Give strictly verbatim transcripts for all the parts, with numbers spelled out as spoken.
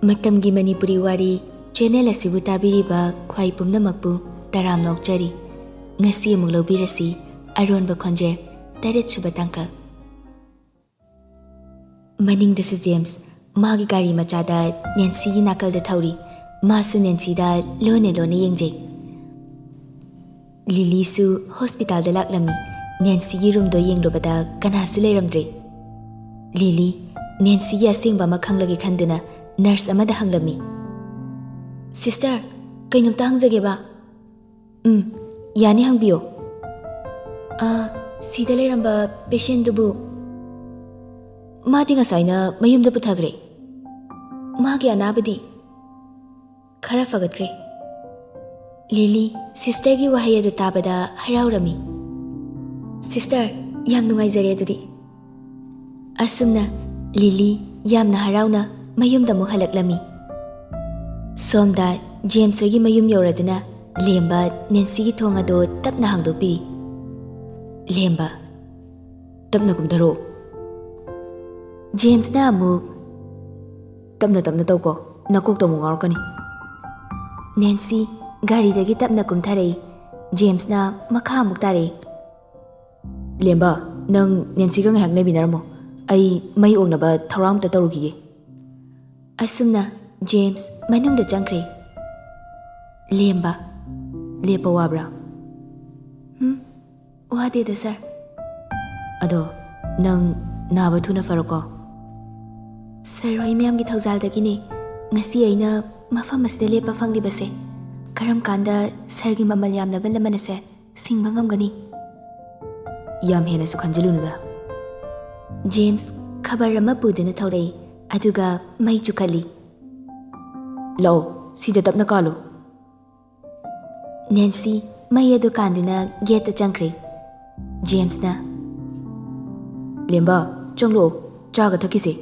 ꯃꯇꯝꯒꯤ ꯃꯅꯤꯄꯨꯔꯤ ꯋꯥꯔꯤ ꯆꯦꯅꯦꯜ ꯑꯁꯤꯕꯨ ꯇꯥꯕꯤꯔꯤꯕ ꯈ꯭ꯋꯥꯏ ꯄꯨꯝꯅꯃꯛꯄꯨ ꯇꯔꯥꯝꯅ ꯑꯣꯛꯆꯔꯤ꯫ ꯉꯁꯤ ꯑꯃꯨꯛ ꯂꯧꯕꯤꯔꯁꯤ ꯑꯔꯣꯟꯕ ꯈꯣꯟꯖꯦꯜ ꯇꯔꯦꯠꯁꯨꯕ ꯇꯥꯡꯀꯛ꯫ ꯃꯅꯤꯡꯗꯁꯨ ꯖꯦꯝꯁ ꯃꯥꯒꯤ ꯒꯥꯔꯤ ꯃꯆꯥꯗ ꯅꯦꯟꯁꯤꯒꯤ ꯅꯥꯀꯜꯗ ꯊꯧꯔꯤ꯫ ꯃꯥꯁꯨ ꯅꯦꯟꯁꯤꯗ ꯂꯣꯟꯅ ꯂꯣꯟꯅ ꯌꯦꯡꯖꯩ꯫ ꯂꯤꯂꯤꯁꯨ ꯍꯣꯁꯄꯤꯇꯥꯜꯗ ꯂꯥꯛꯂꯝꯃꯤ꯫ ꯅꯦꯟꯁꯤꯒꯤ ꯔꯨꯝꯗꯣ ꯌꯦꯡꯂꯨꯕꯗ ꯀꯅꯥꯁꯨ ꯂꯩꯔꯝꯗ꯭ꯔꯦ꯫ ꯂꯤꯂꯤ ꯅꯦꯟꯁꯤꯒꯤ ꯑꯁꯦꯡꯕ ꯑꯃ ꯈꯪꯂꯒꯦ ꯈꯟꯗꯨꯅ ꯅꯔꯁ ꯑꯃꯗ ꯍꯪꯂꯝꯃꯤ꯫ "ꯁꯤꯁꯇꯔ, ꯀꯩꯅꯣꯝꯇ ꯍꯪꯖꯒꯦꯕ?" "ꯎꯝ, ꯌꯥꯅꯤ, ꯍꯪꯕꯤꯌꯣ꯫" "ꯑꯥ, ꯁꯤꯗ ꯂꯩꯔꯝꯕ ꯄꯦꯁꯦꯟꯗꯨꯕꯨ?" "ꯃꯥꯗꯤ ꯉꯁꯥꯏꯅ ꯃꯌꯨꯝꯗ ꯄꯨꯊꯈ꯭ꯔꯦ꯫" "ꯃꯥꯒꯤ ꯑꯅꯥꯕꯗꯤ?" "ꯈꯔ ꯐꯒꯠꯈ꯭ꯔꯦ꯫" ꯂꯤꯂꯤ ꯁꯤꯁꯇꯔꯒꯤ ꯋꯥꯍꯩ ꯑꯗꯨ ꯇꯥꯕꯗ ꯍꯔꯥꯎꯔꯝꯃꯤ꯫ "ꯁꯤꯁꯇꯔ, ꯌꯥꯝ ꯅꯨꯡꯉꯥꯏꯖꯔꯦ ꯑꯗꯨꯗꯤ꯫" ꯑꯁꯨꯝꯅ ꯂꯤꯂꯤ ꯌꯥꯝꯅ ꯍꯔꯥꯎꯅ ꯃꯌꯨꯝꯗ ꯑꯃꯨꯛ ꯍꯜꯂꯛꯂꯝꯃꯤ꯫ ꯁꯣꯝꯗ ꯖꯦꯝꯁ ꯍꯣꯏꯒꯤ ꯃꯌꯨꯝ ꯌꯧꯔꯗꯨꯅ ꯂꯦꯝꯕ ꯅꯦꯟꯁꯤꯒꯤ ꯊꯣꯡ ꯑꯗꯨ ꯇꯞꯅ ꯍꯥꯡꯗꯣꯛꯄꯤꯔꯤ꯫ ꯂꯦꯝꯕ, "ꯇꯞꯅ ꯀꯨꯝꯊꯔꯛꯑꯣ꯫" ꯖꯦꯝꯁꯅ ꯑꯃꯨꯛ, "ꯇꯞꯅ ꯇꯞꯅ ꯇꯧꯀꯣ, ꯅꯀꯣꯛꯇ ꯑꯃꯨꯛ ꯉꯥꯎꯔꯛꯀꯅꯤ꯫" ꯅꯦꯟꯁꯤ ꯒꯥꯔꯤꯗꯒꯤ ꯇꯞꯅ ꯀꯨꯝꯊꯔꯛꯏ꯫ ꯖꯦꯝꯁꯅ ꯃꯈꯥ ꯑꯃꯨꯛ ꯇꯥꯔꯛꯏ꯫ "ꯂꯦꯝꯕ, ꯅꯪ ꯅꯦꯟꯁꯤꯒ ꯉꯥꯏꯍꯥꯛ ꯂꯩꯃꯤꯟꯅꯔꯝꯃꯣ꯫ ꯑꯩ ꯃꯩ ꯑꯣꯡꯅꯕ ꯊꯧꯔꯥꯡ ꯑꯝꯇ ꯇꯧꯔꯨꯈꯤꯒꯦ꯫" ꯑꯁꯨꯝꯅ ꯖꯦꯝꯁ ꯃꯅꯨꯡꯗ ꯆꯪꯈ꯭ꯔꯦ꯫ ꯂꯦꯝꯕ, "ꯂꯦꯞꯄ ꯋꯥꯕ꯭ꯔꯥ?" "ꯍꯨꯝ, ꯋꯥꯗꯦꯗ, ꯁꯥꯔ꯫" "ꯑꯗꯣ, ꯅꯪ ꯅꯥꯕ ꯊꯨꯅ ꯐꯔꯣꯀꯣ꯫" "ꯁꯥꯔ ꯍꯣꯏ ꯃꯌꯥꯝꯒꯤ ꯊꯧꯖꯥꯜꯗꯒꯤꯅꯦ ꯉꯁꯤ ꯑꯩꯅ ꯃꯐꯝ ꯑꯁꯤꯗ ꯂꯦꯞꯄ ꯐꯪꯂꯤꯕꯁꯦ꯫ ꯀꯔꯝ ꯀꯥꯟꯗ ꯁꯥꯔꯒꯤ ꯃꯃꯜ ꯌꯥꯝꯂꯕ ꯂꯃꯟ ꯑꯁꯦ ꯁꯤꯡꯕ ꯉꯝꯒꯅꯤ?" "ꯌꯥꯝ ꯍꯦꯟꯅꯁꯨ ꯈꯟꯖꯤꯜꯂꯨꯅꯨꯗ꯫" ꯖꯦꯝꯁ ꯈꯕꯔ ꯑꯃ ꯄꯨꯗꯨꯅ ꯊꯧꯔꯛꯏ, ꯑꯗꯨꯒ ꯃꯩ ꯆꯨꯈꯠꯂꯤ꯫ "ꯂꯥꯛꯑꯣ, ꯁꯤꯗ ꯇꯞꯅ ꯀꯥꯜꯂꯨ꯫" ꯅꯦꯟꯁꯤ ꯃꯩ ꯑꯗꯨ ꯀꯥꯟꯗꯨꯅ ꯒꯦꯠꯇ ꯆꯪꯈ꯭ꯔꯦ꯫ ꯖꯦꯝꯁꯅ, "ꯂꯦꯝꯕ, ꯆꯪꯂꯛꯑꯣ, ꯆꯥꯒ ꯊꯛꯈꯤꯁꯦ꯫"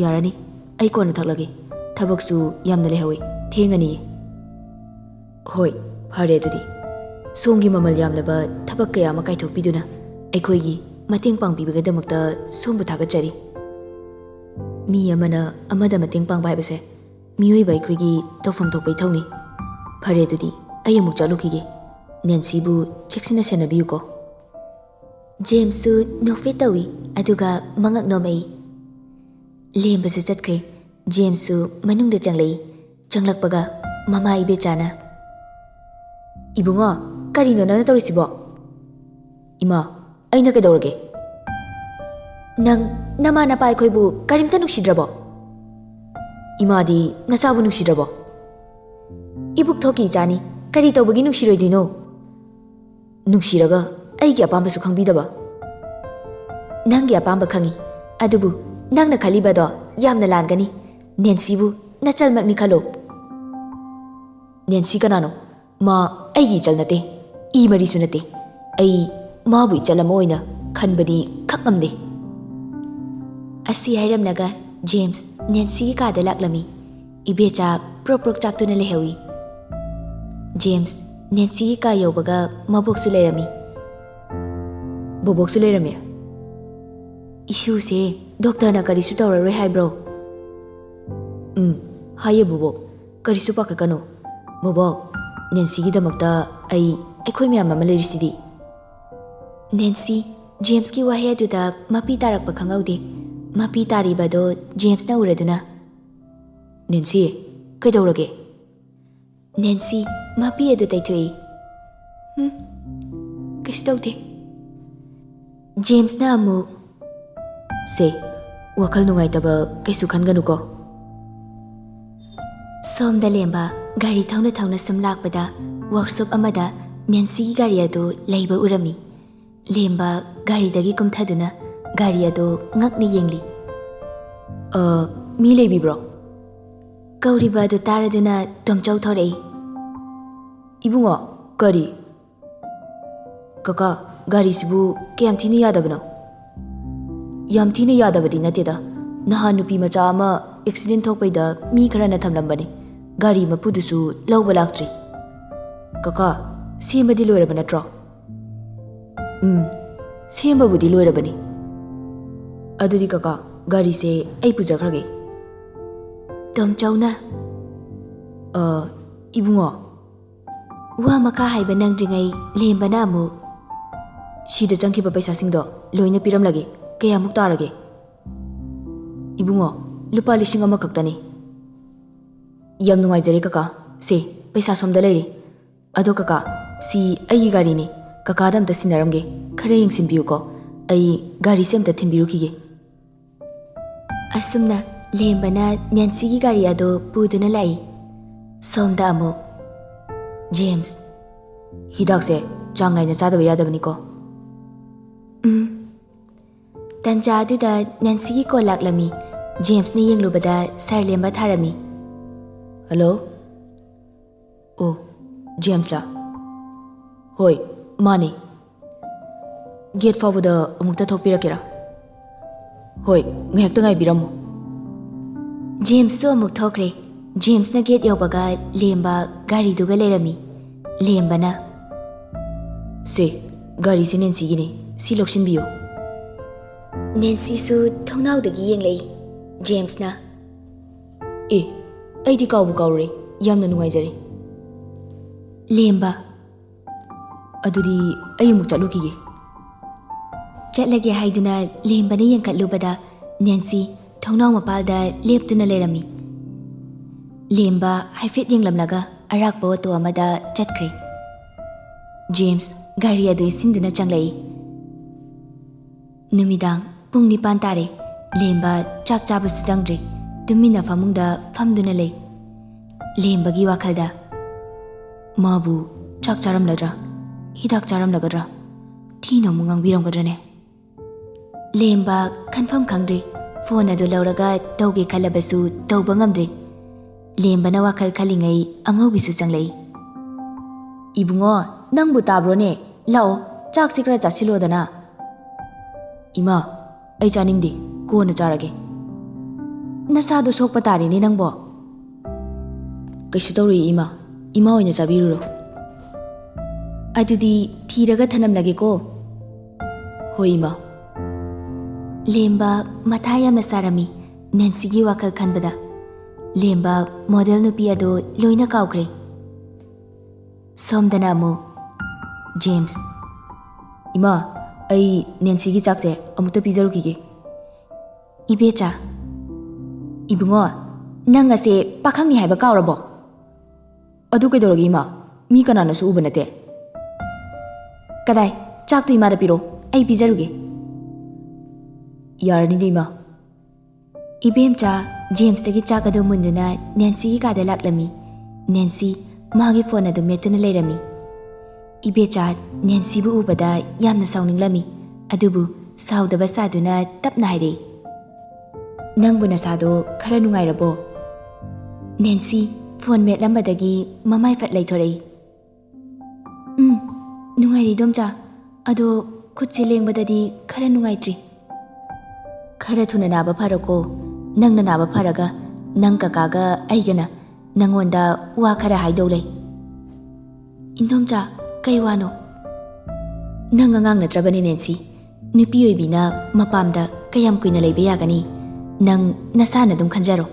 "ꯌꯥꯔꯅꯤ, ꯑꯩ ꯀꯣꯟꯅ ꯊꯛꯂꯒꯦ꯫ ꯊꯕꯛꯁꯨ ꯌꯥꯝꯅ ꯂꯩꯍꯧꯋꯤ, ꯊꯦꯡꯉꯅꯤꯌꯦ꯫" "ꯍꯣꯏ, ꯐꯔꯦ ꯑꯗꯨꯗꯤ꯫ ꯁꯣꯝꯒꯤ ꯃꯃꯜ ꯌꯥꯝꯂꯕ ꯊꯕꯛ ꯀꯌꯥ ꯑꯃ ꯀꯥꯏꯊꯣꯛꯄꯤꯗꯨꯅ ꯑꯩꯈꯣꯏꯒꯤ ꯃꯇꯦꯡ ꯄꯥꯡꯕꯤꯕꯒꯤꯗꯃꯛꯇ ꯁꯣꯝꯕꯨ ꯊꯥꯒꯠꯆꯔꯤ꯫" ꯃꯤ ꯑꯃꯅ ꯑꯃꯗ ꯃꯇꯦꯡ ꯄꯥꯡꯕ ꯍꯥꯏꯕꯁꯦ ꯃꯤꯑꯣꯏꯕ ꯑꯩꯈꯣꯏꯒꯤ ꯇꯧꯐꯝ ꯊꯣꯛꯄ ꯏꯊꯧꯅꯤ꯫ ꯐꯔꯦ, ꯑꯗꯨꯗꯤ ꯑꯩ ꯑꯃꯨꯛ ꯆꯠꯂꯨꯈꯤꯒꯦ꯫ ꯅꯦꯟꯁꯤꯕꯨ ꯆꯦꯛꯁꯤꯟꯅ ꯁꯦꯟꯅꯕꯤꯌꯨꯀꯣ꯫ ꯖꯦꯝꯁꯁꯨ ꯅꯣꯛꯐꯦꯠ ꯇꯧꯏ, ꯑꯗꯨꯒ ꯃꯉꯛ ꯅꯣꯝꯃꯛꯏ꯫ ꯂꯦꯝꯕꯁꯨ ꯆꯠꯈ꯭ꯔꯦ꯫ ꯖꯦꯝꯁꯁꯨ ꯃꯅꯨꯡꯗ ꯆꯪꯂꯛꯏ꯫ ꯆꯪꯂꯛꯄꯒ ꯃꯃꯥ ꯏꯕꯦꯆꯥꯅ, "ꯏꯕꯨꯡꯉꯣ, ꯀꯔꯤꯅꯣ ꯅꯪꯅ ꯇꯧꯔꯤꯁꯤꯕꯣ?" "ꯏꯃꯥ, ꯑꯩꯅ ꯀꯩꯗꯧꯔꯒꯦ?" "ꯅꯪ ꯅꯃꯥ ꯅꯄꯥ ꯑꯩꯈꯣꯏꯕꯨ ꯀꯔꯤꯝꯇ ꯅꯨꯡꯁꯤꯗ꯭ꯔꯕꯣ? ꯏꯃꯥꯗꯤ ꯅꯆꯥꯕꯨ ꯅꯨꯡꯁꯤꯗ꯭ꯔꯕꯣ?" "ꯏꯕꯨꯛ ꯊꯣꯛꯀꯤ ꯏꯆꯥꯅꯤ, ꯀꯔꯤ ꯇꯧꯕꯒꯤ ꯅꯨꯡꯁꯤꯔꯣꯏꯗꯣꯏꯅꯣ? ꯅꯨꯡꯁꯤꯔꯒ ꯑꯩꯒꯤ ꯑꯄꯥꯝꯕꯁꯨ ꯈꯪꯕꯤꯗꯕ?" "ꯅꯪꯒꯤ ꯑꯄꯥꯝꯕ ꯈꯪꯏ, ꯑꯗꯨꯕꯨ ꯅꯪꯅ ꯈꯜꯂꯤꯕꯗꯣ ꯌꯥꯝꯅ ꯂꯥꯟꯒꯅꯤ꯫ ꯅꯦꯟꯁꯤꯕꯨ ꯅꯆꯜꯃꯛꯅꯤ ꯈꯜꯂꯣ꯫" "ꯅꯦꯟꯁꯤ ꯀꯅꯥꯅꯣ? ꯃꯥ ꯑꯩꯒꯤ ꯏꯆꯜ ꯅꯠꯇꯦ, ꯏ ꯃꯔꯤꯁꯨ ꯅꯠꯇꯦ꯫ ꯑꯩ ꯃꯥꯕꯨ ꯏꯆꯜ ꯑꯃ ꯑꯣꯏꯅ ꯈꯟꯕꯗꯤ ꯈꯛ ꯉꯝꯗꯦ꯫" ꯑꯁꯤ ꯍꯥꯏꯔꯝꯂꯒ ꯖꯦꯝꯁ ꯅꯦꯟꯁꯤꯒꯤ ꯀꯥꯗ ꯂꯥꯛꯂꯝꯃꯤ꯫ ꯏꯕꯦꯆꯥ ꯄ꯭ꯔꯣꯛ ꯄ꯭ꯔꯣꯛ ꯆꯥꯛꯇꯨꯅ ꯂꯩꯍꯧꯏ꯫ ꯖꯦꯝꯁ ꯅꯦꯟꯁꯤꯒꯤ ꯀꯥ ꯌꯧꯕꯒ ꯃꯕꯣꯛꯁꯨ ꯂꯩꯔꯝꯃꯤ꯫ "ꯕꯣꯕꯣꯛꯁꯨ ꯂꯩꯔꯝꯃꯤ?" "ꯏꯁꯨꯁꯦ ꯗꯣꯛꯇꯔꯅ ꯀꯔꯤꯁꯨ ꯇꯧꯔꯔꯣꯏ ꯍꯥꯏꯕ꯭ꯔꯣ?" "ꯎꯝ, ꯍꯥꯏꯌꯦ ꯕꯣꯕꯣꯛ꯫ ꯀꯔꯤꯁꯨ ꯄꯥꯈꯠꯀꯅꯨ꯫ ꯕꯣꯕꯣꯛ, ꯅꯦꯟꯁꯤꯒꯤꯗꯃꯛꯇ ꯑꯩ, ꯑꯩꯈꯣꯏ ꯃꯌꯥꯝ ꯑꯃ ꯂꯩꯔꯤꯁꯤꯗꯤ꯫" ꯅꯦꯟꯁꯤ, ꯖꯦꯝꯁꯀꯤ ꯋꯥꯍꯩ ꯑꯗꯨꯗ ꯃꯄꯤ ꯇꯥꯔꯛꯄ ꯈꯪꯍꯧꯗꯦ꯫ ꯃꯄꯤ ꯇꯥꯔꯤꯕꯗꯣ ꯖꯦꯝꯁꯅ ꯎꯔꯗꯨꯅ, "ꯅꯦꯟꯁꯤ, ꯀꯩꯗꯧꯔꯒꯦ?" ꯅꯦꯟꯁꯤ ꯃꯄꯤ ꯑꯗꯨ ꯇꯩꯊꯣꯛꯏ꯫ "ꯍꯨꯝ, ꯀꯩꯁꯨ ꯇꯧꯗꯦ꯫" ꯖꯦꯝꯁꯅ ꯑꯃꯨꯛ, "ꯁꯦ, ꯋꯥꯈꯜ ꯅꯨꯡꯉꯥꯏꯇꯕ ꯀꯩꯁꯨ ꯈꯟꯒꯅꯨꯀꯣ꯫" ꯁꯣꯝꯗ ꯂꯦꯝꯕ ꯒꯥꯔꯤ ꯊꯧꯅ ꯊꯧꯅ ꯁꯨꯝ ꯂꯥꯛꯄꯗ ꯋꯥꯔꯛꯁꯣꯞ ꯑꯃꯗ ꯅꯦꯟꯁꯤꯒꯤ ꯒꯥꯔꯤ ꯑꯗꯨ ꯂꯩꯕ ꯎꯔꯝꯃꯤ꯫ ꯂꯦꯝꯕ ꯒꯥꯔꯤꯗꯒꯤ ꯀꯨꯝꯊꯗꯨꯅ ꯒꯥꯔꯤ ꯑꯗꯨ ꯉꯛꯅ ꯌꯦꯡꯂꯤ꯫ "ꯑ, ꯃꯤ ꯂꯩꯕꯤꯕ꯭ꯔꯣ?" ꯀꯧꯔꯤꯕ ꯑꯗꯨ ꯇꯥꯔꯗꯨꯅ ꯇꯣꯝꯆꯧ ꯊꯣꯔꯛꯏ꯫ "ꯏꯕꯨꯡꯉꯣ, ꯀꯔꯤ?" "ꯀꯀꯥ, ꯒꯥꯔꯤꯁꯤꯕꯨ ꯀꯌꯥꯝ ꯊꯤꯅ ꯌꯥꯗꯕꯅꯣ?" "ꯌꯥꯝ ꯊꯤꯅ ꯌꯥꯗꯕꯗꯤ ꯅꯠꯇꯦꯗ꯫ ꯅꯍꯥꯟ ꯅꯨꯄꯤ ꯃꯆꯥ ꯑꯃ ꯑꯦꯛꯁꯤꯗꯦꯟ ꯊꯣꯛꯄꯩꯗ ꯃꯤ ꯈꯔꯅ ꯊꯝꯂꯝꯕꯅꯤ꯫ ꯒꯥꯔꯤ ꯃꯄꯨꯗꯨꯁꯨ ꯂꯧꯕ ꯂꯥꯛꯇ꯭ꯔꯤ꯫" "ꯀꯀꯥ, ꯁꯦꯝꯕꯗꯤ ꯂꯣꯏꯔꯕ ꯅꯠꯇ꯭ꯔꯣ?" "ꯎꯝ, ꯁꯦꯝꯕꯕꯨꯗꯤ ꯂꯣꯏꯔꯕꯅꯤ꯫" "ꯑꯗꯨꯗꯤ ꯀꯀꯥ, ꯒꯥꯔꯤꯁꯦ ꯑꯩ ꯄꯨꯖꯈ꯭ꯔꯒꯦ꯫ ꯇꯣꯝꯆꯧꯅ, "ꯑ, ꯏꯕꯨꯡꯉꯣ, ꯋꯥ ꯃꯈꯥ ꯍꯥꯏꯕ ꯅꯪꯗ꯭ꯔꯤꯉꯩ ꯂꯦꯝꯕꯅ ꯑꯃꯨꯛ, "ꯁꯤꯗ ꯆꯪꯈꯤꯕ ꯄꯩꯁꯥꯁꯤꯡꯗꯣ ꯂꯣꯏꯅ ꯄꯤꯔꯝꯂꯒꯦ꯫ ꯀꯌꯥꯃꯨꯛ ꯇꯥꯔꯒꯦ?" "ꯏꯕꯨꯡꯉꯣ, ꯂꯨꯄꯥ ꯂꯤꯁꯤꯡ ꯑꯃ ꯈꯛꯇꯅꯤ꯫" "ꯌꯥꯝ ꯅꯨꯡꯉꯥꯏꯖꯔꯦ ꯀꯀꯥ꯫ ꯁꯦ, ꯄꯩꯁꯥ ꯁꯣꯝꯗ ꯂꯩꯔꯦ꯫ ꯑꯗꯣ ꯀꯀꯥ, ꯁꯤ ꯑꯩꯒꯤ ꯒꯥꯔꯤꯅꯤ꯫ ꯀꯀꯥꯗ ꯑꯝꯇ ꯁꯤꯟꯅꯔꯝꯒꯦ꯫ ꯈꯔ ꯌꯦꯡꯁꯤꯟꯕꯤꯌꯨꯀꯣ꯫ ꯑꯩ ꯒꯥꯔꯤꯁꯦ ꯑꯝꯇ ꯊꯤꯟꯕꯤꯔꯨꯈꯤꯒꯦ꯫" ꯑꯁꯨꯝꯅ ꯂꯦꯝꯕꯅ ꯅꯦꯟꯁꯤꯒꯤ ꯒꯥꯔꯤ ꯑꯗꯨ ꯄꯨꯗꯨꯅ ꯂꯥꯛꯏ꯫ ꯁꯣꯝꯗ ꯑꯃꯨꯛ ꯖꯦꯝꯁ꯫ "ꯍꯤꯗꯥꯛꯁꯦ ꯆꯥꯡ ꯅꯥꯏꯅ ꯆꯥꯗꯕ ꯌꯥꯗꯕꯅꯤꯀꯣ꯫" ꯎꯝ꯫ ꯇꯟꯖꯥ ꯑꯗꯨꯗ ꯅꯦꯟꯁꯤꯒꯤ ꯀꯣꯜ ꯂꯥꯛꯂꯝꯃꯤ꯫ ꯖꯦꯝꯁꯅ ꯌꯦꯡꯂꯨꯕꯗ ꯁꯥꯔ ꯂꯦꯝꯕ ꯊꯥꯔꯝꯃꯤ꯫ "ꯍꯜꯂꯣ?" "ꯑꯣ, ꯖꯦꯝꯁꯂꯥ?" "ꯍꯣꯏ, ꯃꯥꯅꯤ꯫" "ꯒꯦꯠ ꯐꯥꯎꯕꯗ ꯑꯃꯨꯛꯇ ꯊꯣꯛꯄꯤꯔꯛꯀꯦꯔꯥ?" "ꯍꯣꯏ, ꯉꯥꯏꯍꯥꯛꯇ ꯉꯥꯏꯕꯤꯔꯝꯃꯨ꯫" ꯖꯦꯝꯁꯁꯨ ꯑꯃꯨꯛ ꯊꯣꯛꯈ꯭ꯔꯦ꯫ ꯖꯦꯝꯁꯅ ꯒꯦꯠ ꯌꯧꯕꯒ ꯂꯦꯝꯕ ꯒꯥꯔꯤꯗꯨꯒ ꯂꯩꯔꯝꯃꯤ꯫ ꯂꯦꯝꯕꯅ, "ꯁꯦ, ꯒꯥꯔꯤꯁꯦ ꯅꯦꯟꯁꯤꯒꯤꯅꯤ, ꯁꯤ ꯂꯧꯁꯤꯟꯕꯤꯌꯨ꯫" ꯅꯦꯟꯁꯤꯁꯨ ꯊꯣꯡꯅꯥꯎꯗꯒꯤ ꯌꯦꯡꯂꯛꯏ꯫ ꯖꯦꯝꯁꯅ, "ꯑꯦ, ꯑꯩꯗꯤ ꯀꯥꯎꯕꯨ ꯀꯥꯎꯔꯨꯔꯦ, ꯌꯥꯝꯅ ꯅꯨꯡꯉꯥꯏꯖꯔꯦ꯫" ꯂꯦꯝꯕ, "ꯑꯗꯨꯗꯤ ꯑꯩ ꯑꯃꯨꯛ ꯆꯠꯂꯨꯈꯤꯒꯦ꯫" ꯆꯠꯂꯒꯦ ꯍꯥꯏꯗꯨꯅ ꯂꯦꯝꯕꯅ ꯌꯦꯡꯈꯠꯂꯨꯕꯗ ꯅꯦꯟꯁꯤ ꯊꯣꯡꯅꯥꯎ ꯃꯄꯥꯜꯗ ꯂꯦꯞꯇꯨꯅ ꯂꯩꯔꯝꯃꯤ꯫ ꯂꯦꯝꯕ ꯍꯥꯏꯐꯦꯠ ꯌꯦꯡꯂꯝꯂꯒ ꯑꯔꯥꯛꯄ ꯑꯣꯇꯣ ꯑꯃꯗ ꯆꯠꯈ꯭ꯔꯦ꯫ ꯖꯦꯝꯁ ꯒꯥꯔꯤ ꯑꯗꯨ ꯏꯟꯁꯤꯟꯗꯨꯅ ꯆꯪꯂꯛꯏ꯫ ꯅꯨꯃꯤꯗꯥꯡ ꯄꯨꯡ ꯅꯤꯄꯥꯟ ꯇꯥꯔꯦ꯫ ꯂꯦꯝꯕ ꯆꯥꯛ ꯆꯥꯕꯁꯨ ꯆꯪꯗ꯭ꯔꯤ꯫ ꯇꯨꯃꯤꯟꯅ ꯐꯃꯨꯡꯗ ꯐꯝꯗꯨꯅ ꯂꯩ꯫ ꯂꯦꯝꯕꯒꯤ ꯋꯥꯈꯜꯗ, "ꯃꯥꯕꯨ ꯆꯥꯛ ꯆꯥꯔꯝꯂꯗ꯭ꯔꯥ? ꯍꯤꯗꯥꯛ ꯆꯥꯔꯝꯂꯒꯗ꯭ꯔꯥ? ꯊꯤꯅ ꯑꯃꯨꯛ ꯉꯥꯡꯕꯤꯔꯝꯒꯗ꯭ꯔꯅꯦ?" ꯂꯦꯝꯕ ꯈꯟꯐꯝ ꯈꯪꯗ꯭ꯔꯤ꯫ ꯐꯣꯟ ꯑꯗꯨ ꯂꯧꯔꯒ ꯇꯧꯒꯦ ꯈꯜꯂꯕꯁꯨ ꯇꯧꯕ ꯉꯝꯗ꯭ꯔꯤ꯫ ꯂꯦꯝꯕꯅ ꯋꯥꯈꯜ ꯈꯜꯂꯤꯉꯩ ꯑꯉꯧꯕꯤꯁꯨ ꯆꯪꯂꯛꯏ꯫ "ꯏꯕꯨꯡꯉꯣ, ꯅꯪꯕꯨ ꯇꯥꯕ꯭ꯔꯣꯅꯦ? ꯂꯥꯛꯑꯣ, ꯆꯥꯛꯁꯤ ꯈꯔ ꯆꯥꯁꯤꯜꯂꯣꯗꯅ꯫" "ꯏꯃꯥ, ꯑꯩ ꯆꯥꯅꯤꯡꯗꯦ, ꯀꯣꯟꯅ ꯆꯥꯔꯒꯦ꯫" "ꯅꯁꯥꯗꯣ ꯁꯣꯛꯄ ꯇꯥꯔꯦꯅꯦ ꯅꯪꯕꯣ꯫" "ꯀꯩꯁꯨ ꯇꯧꯔꯣꯏ ꯏꯃꯥ, ꯏꯃꯥ ꯑꯣꯏꯅ ꯆꯥꯕꯤꯔꯨꯔꯣ꯫" "ꯑꯗꯨꯗꯤ ꯊꯤꯔꯒ ꯊꯅꯝꯂꯒꯦꯀꯣ꯫" "ꯍꯣꯏ ꯏꯃꯥ꯫" ꯂꯦꯝꯕ ꯃꯊꯥ ꯌꯥꯝꯅ ꯁꯥꯔꯝꯃꯤ ꯅꯦꯟꯁꯤꯒꯤ ꯋꯥꯈꯜ ꯈꯟꯕꯗ꯫ ꯂꯦꯝꯕ ꯃꯣꯗꯦꯜ ꯅꯨꯄꯤ ꯑꯗꯨ ꯂꯣꯏꯅ ꯀꯥꯎꯈ꯭ꯔꯦ꯫ ꯁꯣꯝꯗꯅ ꯑꯃꯨꯛ ꯖꯦꯝꯁ꯫ "ꯏꯃꯥ, ꯑꯩ ꯅꯦꯟꯁꯤꯒꯤ ꯆꯥꯛꯁꯦ ꯑꯃꯨꯛꯇ ꯄꯤꯖꯔꯨꯈꯤꯒꯦ꯫" "ꯏꯕꯦꯆꯥ, ꯏꯕꯨꯡꯉꯣ, ꯅꯪ ꯑꯁꯦ ꯄꯥꯈꯪꯅꯤ ꯍꯥꯏꯕ ꯀꯥꯎꯔꯕꯣ?" "ꯑꯗꯨ ꯀꯩꯗꯧꯔꯒꯦ ꯏꯃꯥ? ꯃꯤ ꯀꯅꯥꯅꯁꯨ ꯎꯕ ꯅꯠꯇꯦ꯫" "ꯀꯗꯥꯏ, ꯆꯥꯛꯇꯨ ꯏꯃꯥꯗ ꯄꯤꯔꯣ, ꯑꯩ ꯄꯤꯖꯔꯨꯒꯦ꯫" "ꯌꯥꯔꯅꯤꯗ ꯏꯃꯥ꯫" ꯏꯕꯦꯝꯆꯥ ꯖꯦꯝꯁꯇꯒꯤ ꯆꯥꯛ ꯑꯗꯨ ꯃꯨꯟꯗꯨꯅ ꯅꯦꯟꯁꯤꯒꯤ ꯀꯥꯗ ꯂꯥꯛꯂꯝꯃꯤ꯫ ꯅꯦꯟꯁꯤ ꯃꯥꯒꯤ ꯐꯣꯟ ꯑꯗꯨ ꯃꯦꯠꯇꯨꯅ ꯂꯩꯔꯝꯃꯤ꯫ ꯏꯕꯦꯆꯥ ꯅꯦꯟꯁꯤꯕꯨ ꯎꯕꯗ ꯌꯥꯝꯅ ꯁꯥꯎꯅꯤꯡꯂꯝꯃꯤ꯫ ꯑꯗꯨꯕꯨ ꯁꯥꯎꯗꯕ ꯁꯥꯗꯨꯅ ꯇꯞꯅ ꯍꯥꯏꯔꯛꯏ, "ꯅꯪꯕꯨ ꯅꯁꯥꯗꯣ ꯈꯔ ꯅꯨꯡꯉꯥꯏꯔꯕꯣ?" ꯅꯦꯟꯁꯤ ꯐꯣꯟ ꯃꯦꯠꯂꯝꯕꯗꯒꯤ ꯃꯃꯥꯏ ꯐꯠ ꯂꯩꯊꯣꯔꯛꯏ꯫ "ꯎꯝ, ꯅꯨꯡꯉꯥꯏꯔꯤ ꯏꯗꯣꯝꯆꯥ꯫ ꯑꯗꯣ ꯈꯨꯠꯁꯦ ꯂꯦꯡꯕꯗꯗꯤ ꯈꯔ ꯅꯨꯡꯉꯥꯏꯇ꯭ꯔꯤ꯫" "ꯈꯔ ꯊꯨꯅ ꯅꯥꯕ ꯐꯔꯣꯀꯣ꯫ ꯅꯪꯅ ꯅꯥꯕ ꯐꯔꯒ ꯅꯪ ꯀꯀꯥꯒ ꯑꯩꯒꯅ ꯅꯪꯉꯣꯟꯗ ꯋꯥ ꯈꯔ ꯍꯥꯏꯗꯧ ꯂꯩ꯫" "ꯏꯟꯗꯣꯝꯆꯥ, ꯀꯩ ꯋꯥꯅꯣ?" "ꯅꯪ ꯑꯉꯥꯡ ꯅꯠꯇ꯭ꯔꯕꯅꯤ ꯅꯦꯟꯁꯤ꯫ ꯅꯨꯄꯤ ꯑꯣꯏꯕꯤꯅ ꯃꯄꯥꯝꯗ ꯀꯌꯥꯝ ꯀꯨꯏꯅ ꯂꯩꯕ ꯌꯥꯒꯅꯤ? ꯅꯪ ꯅꯁꯥꯅ ꯑꯗꯨꯝ ꯈꯟꯖꯔꯣ꯫"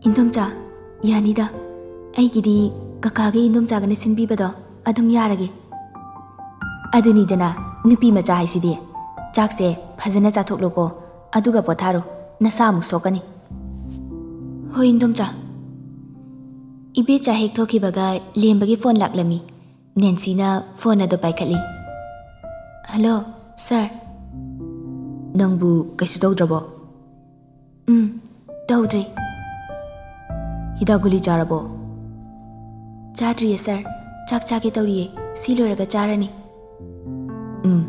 "ꯏꯟꯗꯣꯝꯆꯥ, ꯌꯥꯅꯤꯗ꯫ ꯑꯩꯒꯤꯗꯤ ꯀꯀꯥꯒ ꯏꯟꯗꯣꯝꯆꯥꯒꯅ ꯁꯤꯟꯕꯤꯕꯗꯣ ꯑꯗꯨꯝ ꯌꯥꯔꯒꯦ꯫" "ꯑꯗꯨꯅꯤꯗꯅ ꯅꯨꯄꯤ ꯃꯆꯥ ꯍꯥꯏꯁꯤꯗꯤ꯫ ꯆꯥꯛꯁꯦ ꯐꯖꯅ ꯆꯥꯊꯣꯛꯂꯣꯀꯣ, ꯑꯗꯨꯒ ꯄꯣꯊꯥꯔꯣ, ꯅꯁꯥ ꯑꯃꯨꯛ ꯁꯣꯛꯀꯅꯤ꯫" "ꯍꯣꯏ, ꯏꯟꯗꯣꯝꯆꯥ꯫" ꯏꯕꯦꯆꯥ ꯍꯦꯛ ꯊꯣꯛꯈꯤꯕꯒ ꯂꯦꯝꯕꯒꯤ ꯐꯣꯟ ꯂꯥꯛꯂꯝꯃꯤ꯫ ꯅꯦꯟꯁꯤꯅ ꯐꯣꯟ ꯑꯗꯨ ꯄꯥꯏꯈꯠꯂꯤ꯫ "ꯍꯜꯂꯣ, ꯁꯥꯔ꯫" "ꯅꯪꯕꯨ ꯀꯩꯁꯨ ꯇꯧꯗ꯭ꯔꯕꯣ?" "ꯎꯝ, ꯇꯧꯗ꯭ꯔꯤ꯫" "ꯍꯤꯗꯥꯛ ꯒꯨꯂꯤ ꯆꯥꯔꯕꯣ?" "ꯆꯥꯗ꯭ꯔꯤꯌꯦ, ꯁꯥꯔ꯫ ꯆꯥꯛ ꯆꯥꯒꯦ ꯇꯧꯔꯤꯌꯦ꯫ ꯁꯤ ꯂꯣꯏꯔꯒ ꯆꯥꯔꯅꯤ꯫" "ꯎꯝ,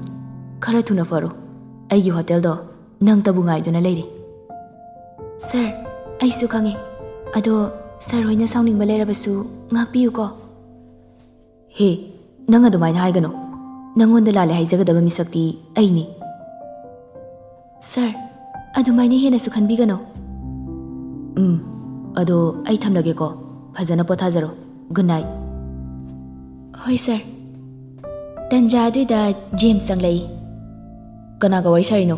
ꯈꯔ ꯊꯨꯅ ꯐꯔꯣ꯫ ꯑꯩꯒꯤ ꯍꯣꯇꯦꯜꯗꯣ ꯅꯪꯇꯕꯨ ꯉꯥꯏꯗꯨꯅ ꯂꯩꯔꯤ꯫" "ꯁꯥꯔ, ꯑꯩꯁꯨ ꯈꯪꯉꯦ꯫ ꯑꯗꯣ ꯁꯥꯔ ꯍꯣꯏꯅ ꯁꯥꯎꯅꯤꯡꯕ ꯂꯩꯔꯕꯁꯨ ꯉꯥꯛꯄꯤꯌꯨꯀꯣ꯫" "ꯍꯦ, ꯅꯪ ꯑꯗꯨꯃꯥꯏꯅ ꯍꯥꯏꯒꯅꯨ꯫ ꯅꯪꯉꯣꯟꯗ ꯂꯥꯜꯂꯦ ꯍꯥꯏꯖꯒꯗꯕ ꯃꯤꯁꯛꯇꯤ ꯑꯩꯅꯤ꯫" "ꯁꯥꯔ, ꯑꯗꯨꯃꯥꯏꯅ ꯍꯦꯟꯅꯁꯨ ꯈꯟꯕꯤꯒꯅꯨ꯫" "ꯎꯝ, ꯑꯗꯣ ꯑꯩ ꯊꯝꯂꯒꯦꯀꯣ꯫ ꯐꯖꯅ ꯄꯣꯊꯥꯖꯔꯣ꯫ Good night." "ꯍꯣꯏ, ꯁꯥꯔ꯫" ꯇꯟꯖꯥ ꯑꯗꯨꯗ ꯖꯦꯝꯁ ꯆꯪꯂꯛꯏ꯫ "ꯀꯅꯥꯒ ꯋꯥꯔꯤ ꯁꯥꯔꯤꯅꯣ?"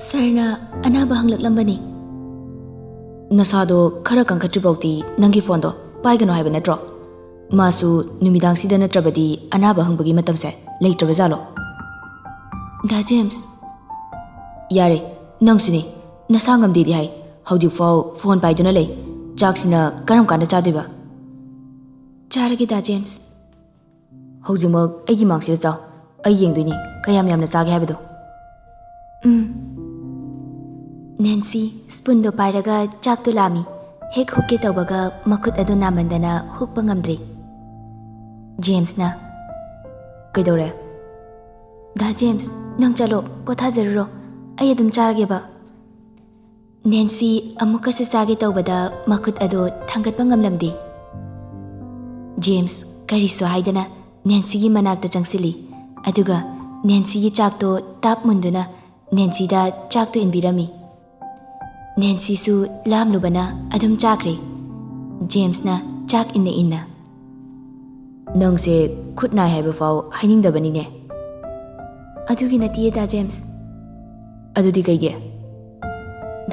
ꯁꯥꯔꯅ ꯑꯅꯥꯕ ꯍꯪꯂꯛꯂꯝꯕꯅꯤ꯫ ꯅꯁꯥꯗꯣ ꯈꯔ ꯀꯟꯈꯠꯇ꯭ꯔꯤꯐꯥꯎꯗꯤ ꯅꯪꯒꯤ ꯐꯣꯟꯗꯣ ꯄꯥꯏꯒꯅꯨ ꯍꯥꯏꯕ ꯅꯠꯇ꯭ꯔꯣ? ꯃꯥꯁꯨ ꯅꯨꯃꯤꯗꯥꯡꯁꯤꯗ ꯅꯠꯇ꯭ꯔꯕꯗꯤ ꯑꯅꯥꯕ ꯍꯪꯕꯒꯤ ꯃꯇꯝꯁꯦ ꯂꯩꯇ꯭ꯔꯕ ꯖꯥꯠꯂꯣ? ꯗꯥ ꯖꯦꯝꯁ꯫ ꯌꯥꯔꯦ, ꯅꯪꯁꯨꯅꯤ꯫ ꯅꯁꯥ ꯉꯝꯗꯦꯗꯤ ꯍꯥꯏ, ꯍꯧꯖꯤꯛꯐꯥꯎ ꯐꯣꯟ ꯄꯥꯏꯗꯨꯅ ꯂꯩ꯫ ꯆꯥꯛꯁꯤꯅ ꯀꯔꯝ ꯀꯥꯟꯗ ꯆꯥꯗꯣꯏꯕ? ꯆꯥꯔꯒꯦ, ꯗꯥ ꯖꯦꯝꯁ꯫ ꯍꯧꯖꯤꯛꯃꯛ ꯑꯩꯒꯤ ꯃꯥꯡꯁꯤꯗ ꯆꯥꯎ꯫ ꯑꯩ ꯌꯦꯡꯗꯣꯏꯅꯤ ꯀꯌꯥꯝ ꯌꯥꯝꯅ ꯆꯥꯒꯦ ꯍꯥꯏꯕꯗꯣ꯫ ꯎꯝ꯫ ꯅꯦꯟꯁꯤ ꯁ꯭ꯄꯨꯟꯗꯣ ꯄꯥꯏꯔꯒ ꯆꯥꯛꯇꯣ ꯂꯥꯝꯃꯤ꯫ ꯍꯦꯛ ꯍꯨꯛꯀꯦ ꯇꯧꯕꯒ ꯃꯈꯨꯠ ꯑꯗꯨ ꯅꯥꯃꯟꯗꯅ ꯍꯨꯛꯄ ꯉꯝꯗ꯭ꯔꯦ꯫ ꯖꯦꯝꯁꯅ, "ꯀꯩꯗꯧꯔꯦ?" "ꯗꯥ ꯖꯦꯝꯁ, ꯅꯪ ꯆꯠꯂꯣ, ꯄꯣꯊꯥꯖꯔꯨꯔꯣ꯫ ꯑꯩ ꯑꯗꯨꯝ ꯆꯥꯔꯒꯦꯕ꯫" ꯅꯦꯟꯁꯤ ꯑꯃꯨꯛꯀꯁꯨ ꯆꯥꯒꯦ ꯇꯧꯕꯗ ꯃꯈꯨꯠ ꯑꯗꯨ ꯊꯥꯡꯒꯠꯄ ꯉꯝꯂꯝꯗꯦ꯫ ꯖꯦꯝꯁ ꯀꯔꯤꯁꯨ ꯍꯥꯏꯗꯅ ꯅꯦꯟꯁꯤꯒꯤ ꯃꯅꯥꯛꯇ ꯆꯪꯁꯤꯜꯂꯤ, ꯑꯗꯨꯒ ꯅꯦꯟꯁꯤꯒꯤ ꯆꯥꯛꯇꯣ ꯇꯥꯞ ꯃꯨꯟꯗꯨꯅ ꯅꯦꯟꯁꯤꯗ ꯆꯥꯛꯇꯨ ꯏꯟꯕꯤꯔꯝꯃꯤ꯫ ꯅꯦꯟꯁꯤꯁꯨ ꯂꯥꯝꯂꯨꯕꯅ ꯑꯗꯨꯝ ꯆꯥꯈ꯭ꯔꯦ꯫ ꯖꯦꯝꯁꯅ ꯆꯥꯛ ꯏꯟꯅ ꯏꯟꯅ, "ꯅꯪꯁꯦ ꯈꯨꯠ ꯅꯥꯏ ꯍꯥꯏꯕ ꯐꯥꯎ ꯍꯥꯏꯅꯤꯡꯗꯕꯅꯤꯅꯦ꯫" "ꯑꯗꯨꯒꯤ ꯅꯠꯇꯤꯌꯦ, ꯗꯥ ꯖꯦꯝꯁ꯫" "ꯑꯗꯨꯗꯤ ꯀꯩꯒꯤ?"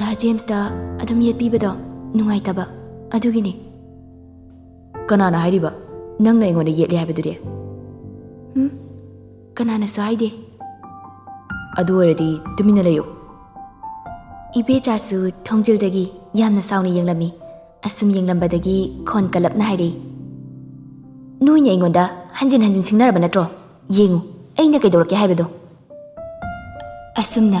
"ꯗꯥ ꯖꯦꯝꯁꯇ ꯑꯗꯨꯝ ꯌꯦꯠꯄꯤꯕꯗꯣ ꯅꯨꯡꯉꯥꯏꯇꯕ, ꯑꯗꯨꯒꯤꯅꯤ꯫" "ꯀꯅꯥꯅ ꯍꯥꯏꯔꯤꯕ ꯅꯪꯅ ꯑꯩꯉꯣꯟꯗ ꯌꯦꯠꯂꯤ ꯍꯥꯏꯕꯗꯨꯗꯤ?" "ꯍꯨꯝ, ꯀꯅꯥꯅꯁꯨ ꯍꯥꯏꯗꯦ꯫" "ꯑꯗꯨ ꯑꯣꯏꯔꯗꯤ ꯇꯨꯃꯤꯟꯅ ꯂꯩꯌꯨ꯫" ꯏꯕꯦꯆꯥꯁꯨ ꯊꯣꯡꯖꯤꯜꯗꯒꯤ ꯌꯥꯝꯅ ꯁꯥꯎꯅ ꯌꯦꯡꯂꯝꯃꯤ꯫ ꯑꯁꯨꯝ ꯌꯦꯡꯂꯝꯕꯗꯒꯤ ꯈꯣꯟ ꯀꯜꯂꯞꯅ ꯍꯥꯏꯔꯛꯏ, "ꯅꯣꯏꯅ ꯑꯩꯉꯣꯟꯗ ꯍꯟꯖꯤꯟ ꯍꯟꯖꯤꯟ ꯁꯤꯡꯅꯔꯕ ꯅꯠꯇ꯭ꯔꯣ? ꯌꯦꯡꯉꯨ, ꯑꯩꯅ ꯀꯩꯗꯧꯔꯛꯀꯦ ꯍꯥꯏꯕꯗꯣ꯫" ꯑꯁꯨꯝꯅ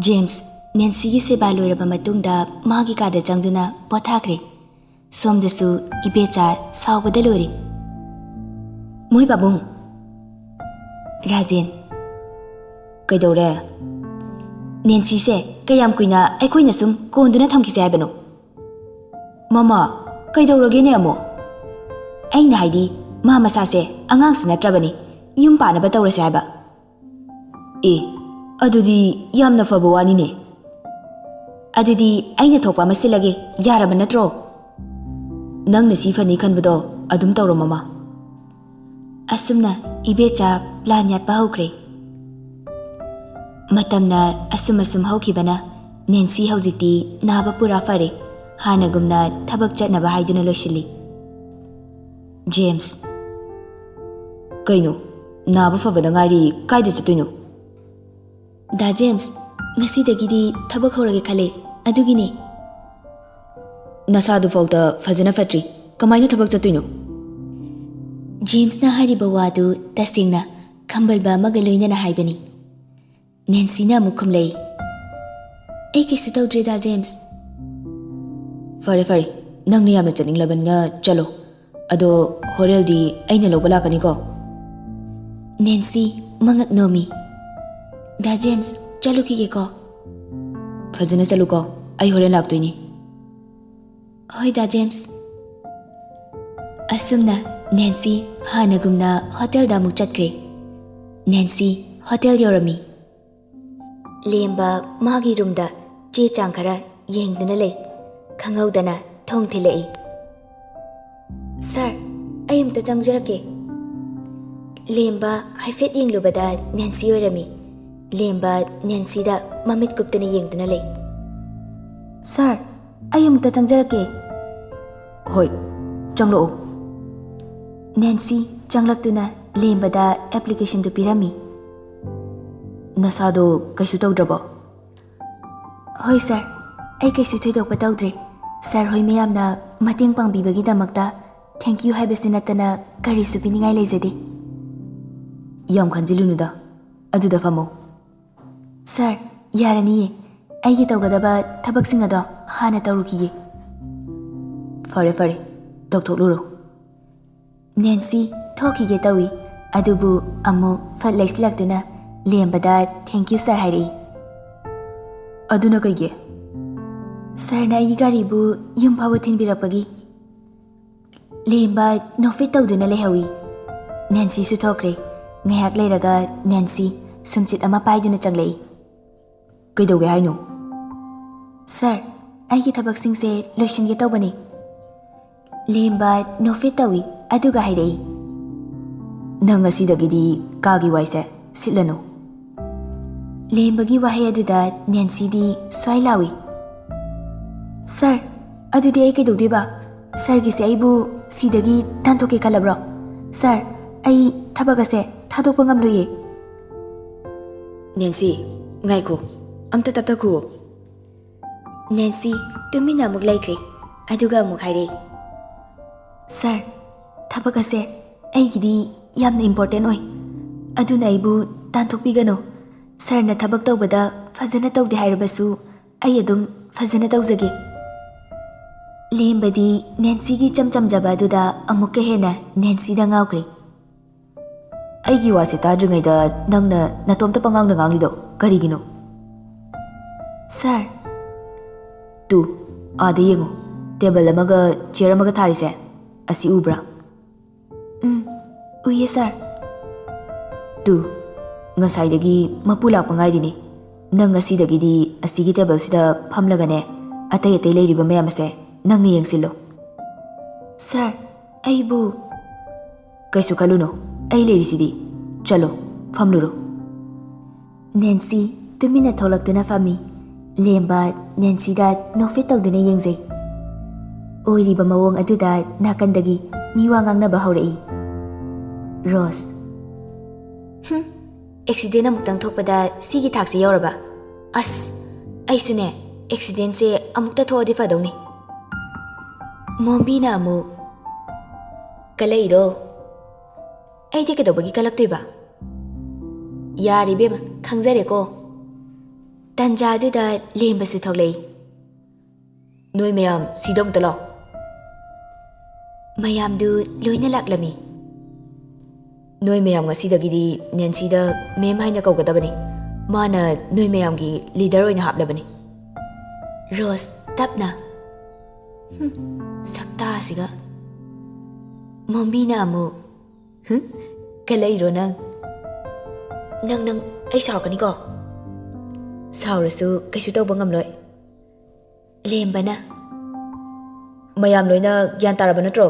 ꯖꯦꯝꯁ ꯅꯦꯟꯁꯤꯒꯤ ꯁꯦꯕꯥ ꯂꯣꯏꯔꯕ ꯃꯇꯨꯡꯗ ꯃꯥꯒꯤ ꯀꯥꯗ ꯆꯪꯗꯨꯅ ꯄꯣꯊꯥꯈ꯭ꯔꯦ꯫ ꯁꯣꯝꯗꯁꯨ ꯏꯕꯦꯆꯥ ꯁꯥꯎꯕꯗ ꯂꯣꯏꯔꯦ꯫ "ꯃꯣꯏ ꯄꯥꯕꯨꯡ!" "ꯔꯥꯖꯦꯟ꯫" "ꯀꯩꯗꯧꯔꯦ?" "ꯅꯦꯟꯁꯤꯁꯦ ꯀꯌꯥꯝ ꯀꯨꯏꯅ ꯑꯩꯈꯣꯏꯅ ꯁꯨꯝ ꯀꯣꯟꯗꯨꯅ ꯊꯝꯈꯤꯁꯦ ꯍꯥꯏꯕꯅꯣ?" "ꯃꯃꯥ, ꯀꯩꯗꯧꯔꯒꯦꯅꯦ ꯑꯃꯨꯛ?" "ꯑꯩꯅ ꯍꯥꯏꯗꯤ, ꯃꯥ ꯃꯁꯥꯁꯦ ꯑꯉꯥꯡꯁꯨ ꯅꯠꯇ꯭ꯔꯕꯅꯤ, ꯌꯨꯝ ꯄꯥꯟꯅꯕ ꯇꯧꯔꯁꯦ ꯍꯥꯏꯕ꯫" "ꯑꯦ, ꯑꯗꯨꯗꯤ ꯌꯥꯝꯅ ꯐꯕ ꯋꯥꯅꯤꯅꯦ꯫" "ꯑꯗꯨꯗꯤ ꯑꯩꯅ ꯊꯣꯛꯄ ꯑꯃ ꯁꯤꯜꯂꯒꯦ, ꯌꯥꯔꯕ ꯅꯠꯇ꯭ꯔꯣ?" "ꯅꯪꯅ ꯁꯤ ꯐꯅꯤ ꯈꯟꯕꯗꯣ ꯑꯗꯨꯝ ꯇꯧꯔꯣ, ꯃꯃꯥ꯫" ꯑꯁꯨꯝꯅ ꯏꯕꯦꯆꯥ ꯄ꯭ꯂꯥꯟ ꯌꯥꯠꯄ ꯍꯧꯈ꯭ꯔꯦ꯫ ꯃꯇꯝꯅ ꯑꯁꯨꯝ ꯑꯁꯨꯝ ꯍꯧꯈꯤꯕꯅ ꯅꯦꯟꯁꯤ ꯍꯧꯖꯤꯛꯇꯤ ꯅꯥꯕ ꯄꯨꯔꯥ ꯐꯔꯦ꯫ ꯍꯥꯟꯅꯒꯨꯝꯅ ꯊꯕꯛ ꯆꯠꯅꯕ ꯍꯥꯏꯗꯨꯅ ꯂꯣꯏꯁꯤꯜꯂꯤ꯫ ꯖꯦꯝꯁ꯫ ꯀꯩꯅꯣ? ꯅꯥꯕ ꯐꯕꯗ ꯉꯥꯏꯔꯤ, ꯀꯥꯏꯗ ꯆꯠꯇꯣꯏꯅꯣ? ꯗꯥ ꯖꯦꯝꯁ, ꯉꯁꯤꯗꯒꯤꯗꯤ ꯊꯕꯛ ꯍꯧꯔꯒꯦ ꯈꯜꯂꯦ, ꯑꯗꯨꯒꯤꯅꯦ꯫ ꯅꯁꯥꯗꯨꯐꯥꯎꯗ ꯐꯖꯅ ꯐꯠꯇ꯭ꯔꯤ, ꯀꯃꯥꯏꯅ ꯊꯕꯛ ꯆꯠꯇꯣꯏꯅꯣ? ꯖꯦꯝꯁꯅ ꯍꯥꯏꯔꯤꯕ ꯋꯥꯗꯨ ꯇꯁꯦꯡꯅ ꯈꯝꯕꯜꯕ ꯑꯃꯒ ꯂꯣꯏꯅꯅ ꯍꯥꯏꯕꯅꯤ꯫ ꯅꯦꯟꯁꯤꯅ ꯑꯃꯨꯛ ꯈꯨꯝꯂꯛꯏ, "ꯑꯩ ꯀꯩꯁꯨ ꯇꯧꯗ꯭ꯔꯦ, ꯗꯥ ꯖꯦꯝꯁ꯫" "ꯐꯔꯦ, ꯐꯔꯦ, ꯅꯪꯅ ꯌꯥꯝꯅ ꯆꯠꯅꯤꯡꯂꯕꯅꯤꯅ ꯆꯠꯂꯣ꯫ ꯑꯗꯣ ꯍꯣꯔꯦꯜꯗꯤ ꯑꯩꯅ ꯂꯧꯕ ꯂꯥꯛꯀꯅꯤꯀꯣ?" ꯅꯦꯟꯁꯤ ꯃꯉꯛ ꯅꯣꯝꯃꯤ꯫ "ꯗꯥ ꯖꯦꯝꯁ, ꯆꯠꯂꯨꯈꯤꯒꯦꯀꯣ꯫" "ꯐꯖꯅ ꯆꯠꯂꯨꯀꯣ, ꯑꯩ ꯍꯣꯔꯦꯟ ꯂꯥꯛꯇꯣꯏꯅꯤ꯫" "ꯍꯣꯏ, ꯗꯥ ꯖꯦꯝꯁ꯫" ꯑꯁꯨꯝꯅ ꯅꯦꯟꯁꯤ ꯍꯥꯟꯅꯒꯨꯝꯅ ꯍꯣꯇꯦꯜꯗ ꯑꯃꯨꯛ ꯆꯠꯈ꯭ꯔꯦ꯫ ꯅꯦꯟꯁꯤ ꯍꯣꯇꯦꯜ ꯌꯧꯔꯝꯃꯤ꯫ ꯂꯦꯝꯕ ꯃꯥꯒꯤ ꯔꯨꯝꯗ ꯆꯦ ꯆꯥꯡ ꯈꯔ ꯌꯦꯡꯗꯨꯅ ꯂꯩ꯫ ꯈꯪꯍꯧꯗꯅ ꯊꯣꯡ ꯊꯤꯜꯂꯛꯏ꯫ "ꯁꯥꯔ, ꯑꯩ ꯑꯃꯨꯛꯇ ꯆꯪꯖꯔꯛꯀꯦ꯫" ꯂꯦꯝꯕ ꯍꯥꯏꯐꯦꯠ ꯌꯦꯡꯂꯨꯕꯗ ꯅꯦꯟꯁꯤ ꯑꯣꯏꯔꯝꯃꯤ꯫ ꯂꯦꯝꯕ ꯅꯦꯟꯁꯤꯗ ꯃꯃꯤꯠ ꯀꯨꯞꯇꯅ ꯌꯦꯡꯗꯨꯅ ꯂꯩ꯫ "ꯁꯥꯔ, ꯑꯩ ꯑꯃꯨꯛꯇ ꯆꯪꯖꯔꯛꯀꯦ꯫" "ꯍꯣꯏ, ꯆꯪꯂꯛꯑꯣ꯫" ꯅꯦꯟꯁꯤ ꯆꯪꯂꯛꯇꯨꯅ ꯂꯦꯝꯕꯗ ꯑꯦꯄ꯭ꯂꯤꯀꯦꯁꯟꯗꯨ ꯄꯤꯔꯝꯃꯤ꯫ "ꯅꯁꯥꯗꯣ ꯀꯩꯁꯨ ꯇꯧꯗ꯭ꯔꯕꯣ?" "ꯍꯣꯏ ꯁꯥꯔ, ꯑꯩ ꯀꯩꯁꯨ ꯊꯣꯏꯗꯣꯛꯄ ꯇꯧꯗ꯭ꯔꯦ꯫ ꯁꯥꯔ ꯍꯣꯏ ꯃꯌꯥꯝꯅ ꯃꯇꯦꯡ ꯄꯥꯡꯕꯤꯕꯒꯤꯗꯃꯛꯇ thank you ꯍꯥꯏꯕꯁꯤ ꯅꯠꯇꯅ ꯀꯔꯤꯁꯨ ꯄꯤꯅꯤꯡꯉꯥꯏ ꯂꯩꯖꯗꯦ꯫" "ꯌꯥꯝ ꯈꯟꯖꯤꯜꯂꯨꯅꯨꯗ, ꯑꯗꯨꯗ ꯐꯝꯃꯣ꯫" "ꯁꯥꯔ, ꯌꯥꯔꯅꯤꯌꯦ꯫ ꯑꯩꯒꯤ ꯇꯧꯒꯗꯕ ꯊꯕꯛꯁꯤꯡ ꯑꯗꯣ ꯍꯥꯟꯅ ꯇꯧꯔꯨꯈꯤꯒꯦ꯫" "ꯐꯔꯦ, ꯐꯔꯦ, ꯇꯧꯊꯣꯛꯂꯨꯔꯣ꯫" ꯅꯦꯟꯁꯤ ꯊꯣꯛꯈꯤꯒꯦ ꯇꯧꯏ, ꯑꯗꯨꯕꯨ ꯑꯃꯨꯛ ꯐꯠ ꯂꯩꯁꯤꯜꯂꯛꯇꯨꯅ ꯂꯦꯝꯕꯗ "Thank you, ꯁꯥꯔ" ꯍꯥꯏꯔꯛꯏ꯫ "ꯑꯗꯨꯅ ꯀꯩꯒꯤ?" "ꯁꯥꯔꯅ ꯑꯩꯒꯤ ꯒꯥꯔꯤꯕꯨ ꯌꯨꯝ ꯐꯥꯎꯕ ꯊꯤꯟꯕꯤꯔꯛꯄꯒꯤ꯫" ꯂꯦꯝꯕ ꯅꯣꯛꯐꯦꯠ ꯇꯧꯗꯨꯅ ꯂꯩꯍꯧꯏ꯫ ꯅꯦꯟꯁꯤꯁꯨ ꯊꯣꯛꯈ꯭ꯔꯦ꯫ ꯉꯥꯏꯍꯥꯛ ꯂꯩꯔꯒ ꯅꯦꯟꯁꯤ ꯁꯨꯝꯆꯤꯠ ꯑꯃ ꯄꯥꯏꯗꯨꯅ ꯆꯪꯂꯛꯏ꯫ "ꯀꯩꯗꯧꯒꯦ ꯍꯥꯏꯅꯣ?" "ꯁꯥꯔ, ꯑꯩꯒꯤ ꯊꯕꯛꯁꯤꯡꯁꯦ ꯂꯣꯏꯁꯤꯟꯒꯦ ꯇꯧꯕꯅꯤ꯫" ꯂꯦꯝꯕ ꯅꯣꯛꯐꯦꯠ ꯇꯧꯏ, ꯑꯗꯨꯒ ꯍꯥꯏꯔꯛꯏ꯫ "ꯅꯪ ꯉꯁꯤꯗꯒꯤꯗꯤ ꯀꯥꯒꯤ ꯋꯥꯏꯁꯦ ꯁꯤꯠꯂꯅꯨ꯫" ꯂꯦꯝꯕꯒꯤ ꯋꯥꯍꯩ ꯑꯗꯨꯗ ꯅꯦꯟꯁꯤꯗꯤ ꯁ꯭ꯋꯥꯏ ꯂꯥꯎꯏ, "ꯁꯥꯔ, ꯑꯗꯨꯗꯤ ꯑꯩ ꯀꯩꯗꯧꯗꯣꯏꯕ? ꯁꯥꯔꯒꯤꯁꯦ ꯑꯩꯕꯨ ꯁꯤꯗꯒꯤ ꯇꯥꯟꯊꯣꯛꯀꯦ ꯈꯜꯂꯕ꯭ꯔꯣ? ꯁꯥꯔ, ꯑꯩ ꯊꯕꯛ ꯑꯁꯦ ꯊꯥꯗꯣꯛꯄ ꯉꯝꯂꯣꯏꯌꯦ꯫" "ꯅꯦꯟꯁꯤ, ꯉꯥꯏꯈꯣ, ꯑꯝꯇ ꯇꯞꯊꯈꯣ꯫" ꯅꯦꯟꯁꯤ ꯇꯨꯃꯤꯟꯅ ꯑꯃꯨꯛ ꯂꯩꯈ꯭ꯔꯦ, ꯑꯗꯨꯒ ꯑꯃꯨꯛ ꯍꯥꯏꯔꯛꯏ, "ꯁꯥꯔ, ꯊꯕꯛ ꯑꯁꯦ ꯑꯩꯒꯤꯗꯤ ꯌꯥꯝꯅ ꯏꯝꯄꯣꯔꯇꯦꯟ ꯑꯣꯏ, ꯑꯗꯨꯅ ꯑꯩꯕꯨ ꯇꯥꯟꯊꯣꯛꯄꯤꯒꯅꯨ꯫ ꯁꯥꯔꯅ ꯊꯕꯛ ꯇꯧꯕꯗ ꯐꯖꯅ ꯇꯧꯗꯦ ꯍꯥꯏꯔꯕꯁꯨ ꯑꯩ ꯑꯗꯨꯝ ꯐꯖꯅ ꯇꯧꯖꯒꯦ꯫" ꯂꯦꯝꯕꯗꯤ ꯅꯦꯟꯁꯤꯒꯤ ꯏꯆꯝ ꯆꯝꯖꯕ ꯑꯗꯨꯗ ꯑꯃꯨꯛꯀ ꯍꯦꯟꯅ ꯅꯦꯟꯁꯤꯗ ꯉꯥꯎꯈ꯭ꯔꯦ꯫ "ꯑꯩꯒꯤ ꯋꯥꯁꯦ ꯇꯥꯗ꯭ꯔꯤꯉꯩꯗ ꯅꯪꯅ ꯅꯇꯣꯝꯇ ꯄꯉꯥꯡꯗ ꯉꯥꯡꯂꯤꯗꯣ ꯀꯔꯤꯒꯤꯅꯣ?" "ꯁꯥꯔ꯫" "ꯇꯨ, ꯑꯥꯗ ꯌꯦꯡꯉꯨ, ꯇꯦꯕꯜ ꯑꯃꯒ ꯆꯤꯌꯔ ꯑꯃꯒ ꯊꯥꯔꯤꯁꯦ, ꯑꯁꯤ ꯎꯕ꯭ꯔꯥ?" "ꯎꯝ, ꯎꯏꯌꯦ ꯁꯥꯔ꯫" "ꯇꯨ, ꯉꯁꯥꯏꯗꯒꯤ ꯃꯄꯨ ꯂꯥꯛꯄ ꯉꯥꯏꯔꯤꯅꯤ꯫ ꯅꯪ ꯉꯁꯤꯗꯒꯤꯗꯤ ꯑꯁꯤꯒꯤ ꯇꯦꯕꯜꯁꯤꯗ ꯐꯝꯂꯒꯅꯦ, ꯑꯇꯩ ꯑꯇꯩ ꯂꯩꯔꯤꯕ ꯃꯌꯥꯝ ꯑꯁꯦ ꯅꯪꯅ ꯌꯦꯡꯁꯤꯜꯂꯣ꯫" "ꯁꯥꯔ, ꯑꯩꯕꯨ..." "ꯀꯩꯁꯨ ꯈꯜꯂꯨꯅꯨ, ꯑꯩ ꯂꯩꯔꯤꯁꯤꯗꯤ꯫ ꯆꯠꯂꯣ, ꯐꯝꯂꯨꯔꯣ꯫" ꯅꯦꯟꯁꯤ ꯇꯨꯃꯤꯟꯅ ꯊꯣꯛꯂꯛꯇꯨꯅ ꯐꯝꯃꯤ꯫ ꯂꯦꯝꯕ ꯅꯦꯟꯁꯤꯗ ꯅꯣꯛꯐꯦꯠ ꯇꯧꯗꯨꯅ ꯌꯦꯡꯖꯩ꯫ ꯑꯣꯏꯔꯤꯕ ꯃꯑꯣꯡ ꯑꯗꯨꯗ ꯅꯥꯀꯟꯗꯒꯤ ꯃꯤ ꯋꯥ ꯉꯥꯡꯅꯕ ꯍꯧꯔꯛꯏ꯫ ꯔꯣꯁ, "ꯍꯨꯝ, ꯑꯦꯛꯁꯤꯗꯦꯟ ꯑꯃꯨꯛꯇꯪ ꯊꯣꯛꯄꯗ ꯁꯤꯒꯤ ꯊꯥꯛꯁꯦ ꯌꯧꯔꯕ? ꯑꯁ, ꯑꯩꯁꯨꯅꯦ, ꯑꯦꯛꯁꯤꯗꯦꯟꯁꯦ ꯑꯃꯨꯛꯇ ꯊꯣꯛꯑꯗꯤ ꯐꯗꯧꯅꯤ꯫" ꯃꯣꯝꯕꯤꯅ ꯑꯃꯨꯛ, "ꯀꯜꯂꯛꯏꯔꯣ? ꯑꯩꯗꯤ ꯀꯩꯗꯧꯕꯒꯤ ꯀꯜꯂꯛꯇꯣꯏꯕ?" "ꯌꯥꯔꯦ ꯏꯕꯦꯝꯃ, ꯈꯪꯖꯔꯦꯀꯣ꯫" ꯇꯟꯖꯥꯗꯨꯗ ꯂꯦꯝꯕꯁꯨ ꯊꯣꯛꯂꯛꯏ꯫ "ꯅꯣꯏ ꯃꯌꯥꯝ ꯁꯤꯗ ꯑꯃꯨꯛꯇ ꯂꯥꯛꯑꯣ꯫" ꯃꯌꯥꯝꯗꯨ ꯂꯣꯏꯅ ꯂꯥꯛꯂꯝꯃꯤ꯫ "ꯅꯣꯏ ꯃꯌꯥꯝ ꯉꯁꯤꯗꯒꯤꯗꯤ ꯅꯦꯟꯁꯤꯗ ꯃꯦꯝ ꯍꯥꯏꯅ ꯀꯧꯒꯗꯕꯅꯤ꯫ ꯃꯥꯅ ꯅꯣꯏ ꯃꯌꯥꯝꯒꯤ ꯂꯤꯗꯔ ꯑꯣꯏꯅ ꯍꯥꯞꯂꯕꯅꯤ꯫" ꯔꯣꯁ ꯇꯞꯅ, "ꯍꯨꯝ, ꯁꯛꯇꯥꯁꯤꯒ꯫" ꯃꯣꯝꯕꯤꯅ ꯑꯃꯨꯛ, "ꯍꯨꯝ, ꯀꯜꯂꯛꯏꯔꯣ ꯅꯪ? ꯅꯪ, ꯅꯪ, ꯑꯩ ꯁꯥꯎꯔꯛꯀꯅꯤꯀꯣ?" "ꯁꯥꯎꯔꯁꯨ ꯀꯩꯁꯨ ꯇꯧꯕ ꯉꯝꯂꯣꯏ꯫" ꯂꯦꯝꯕꯅ, "ꯃꯌꯥꯝ ꯂꯣꯏꯅ ꯒ꯭ꯌꯥꯟ ꯇꯥꯔꯕ ꯅꯠꯇ꯭ꯔꯣ?"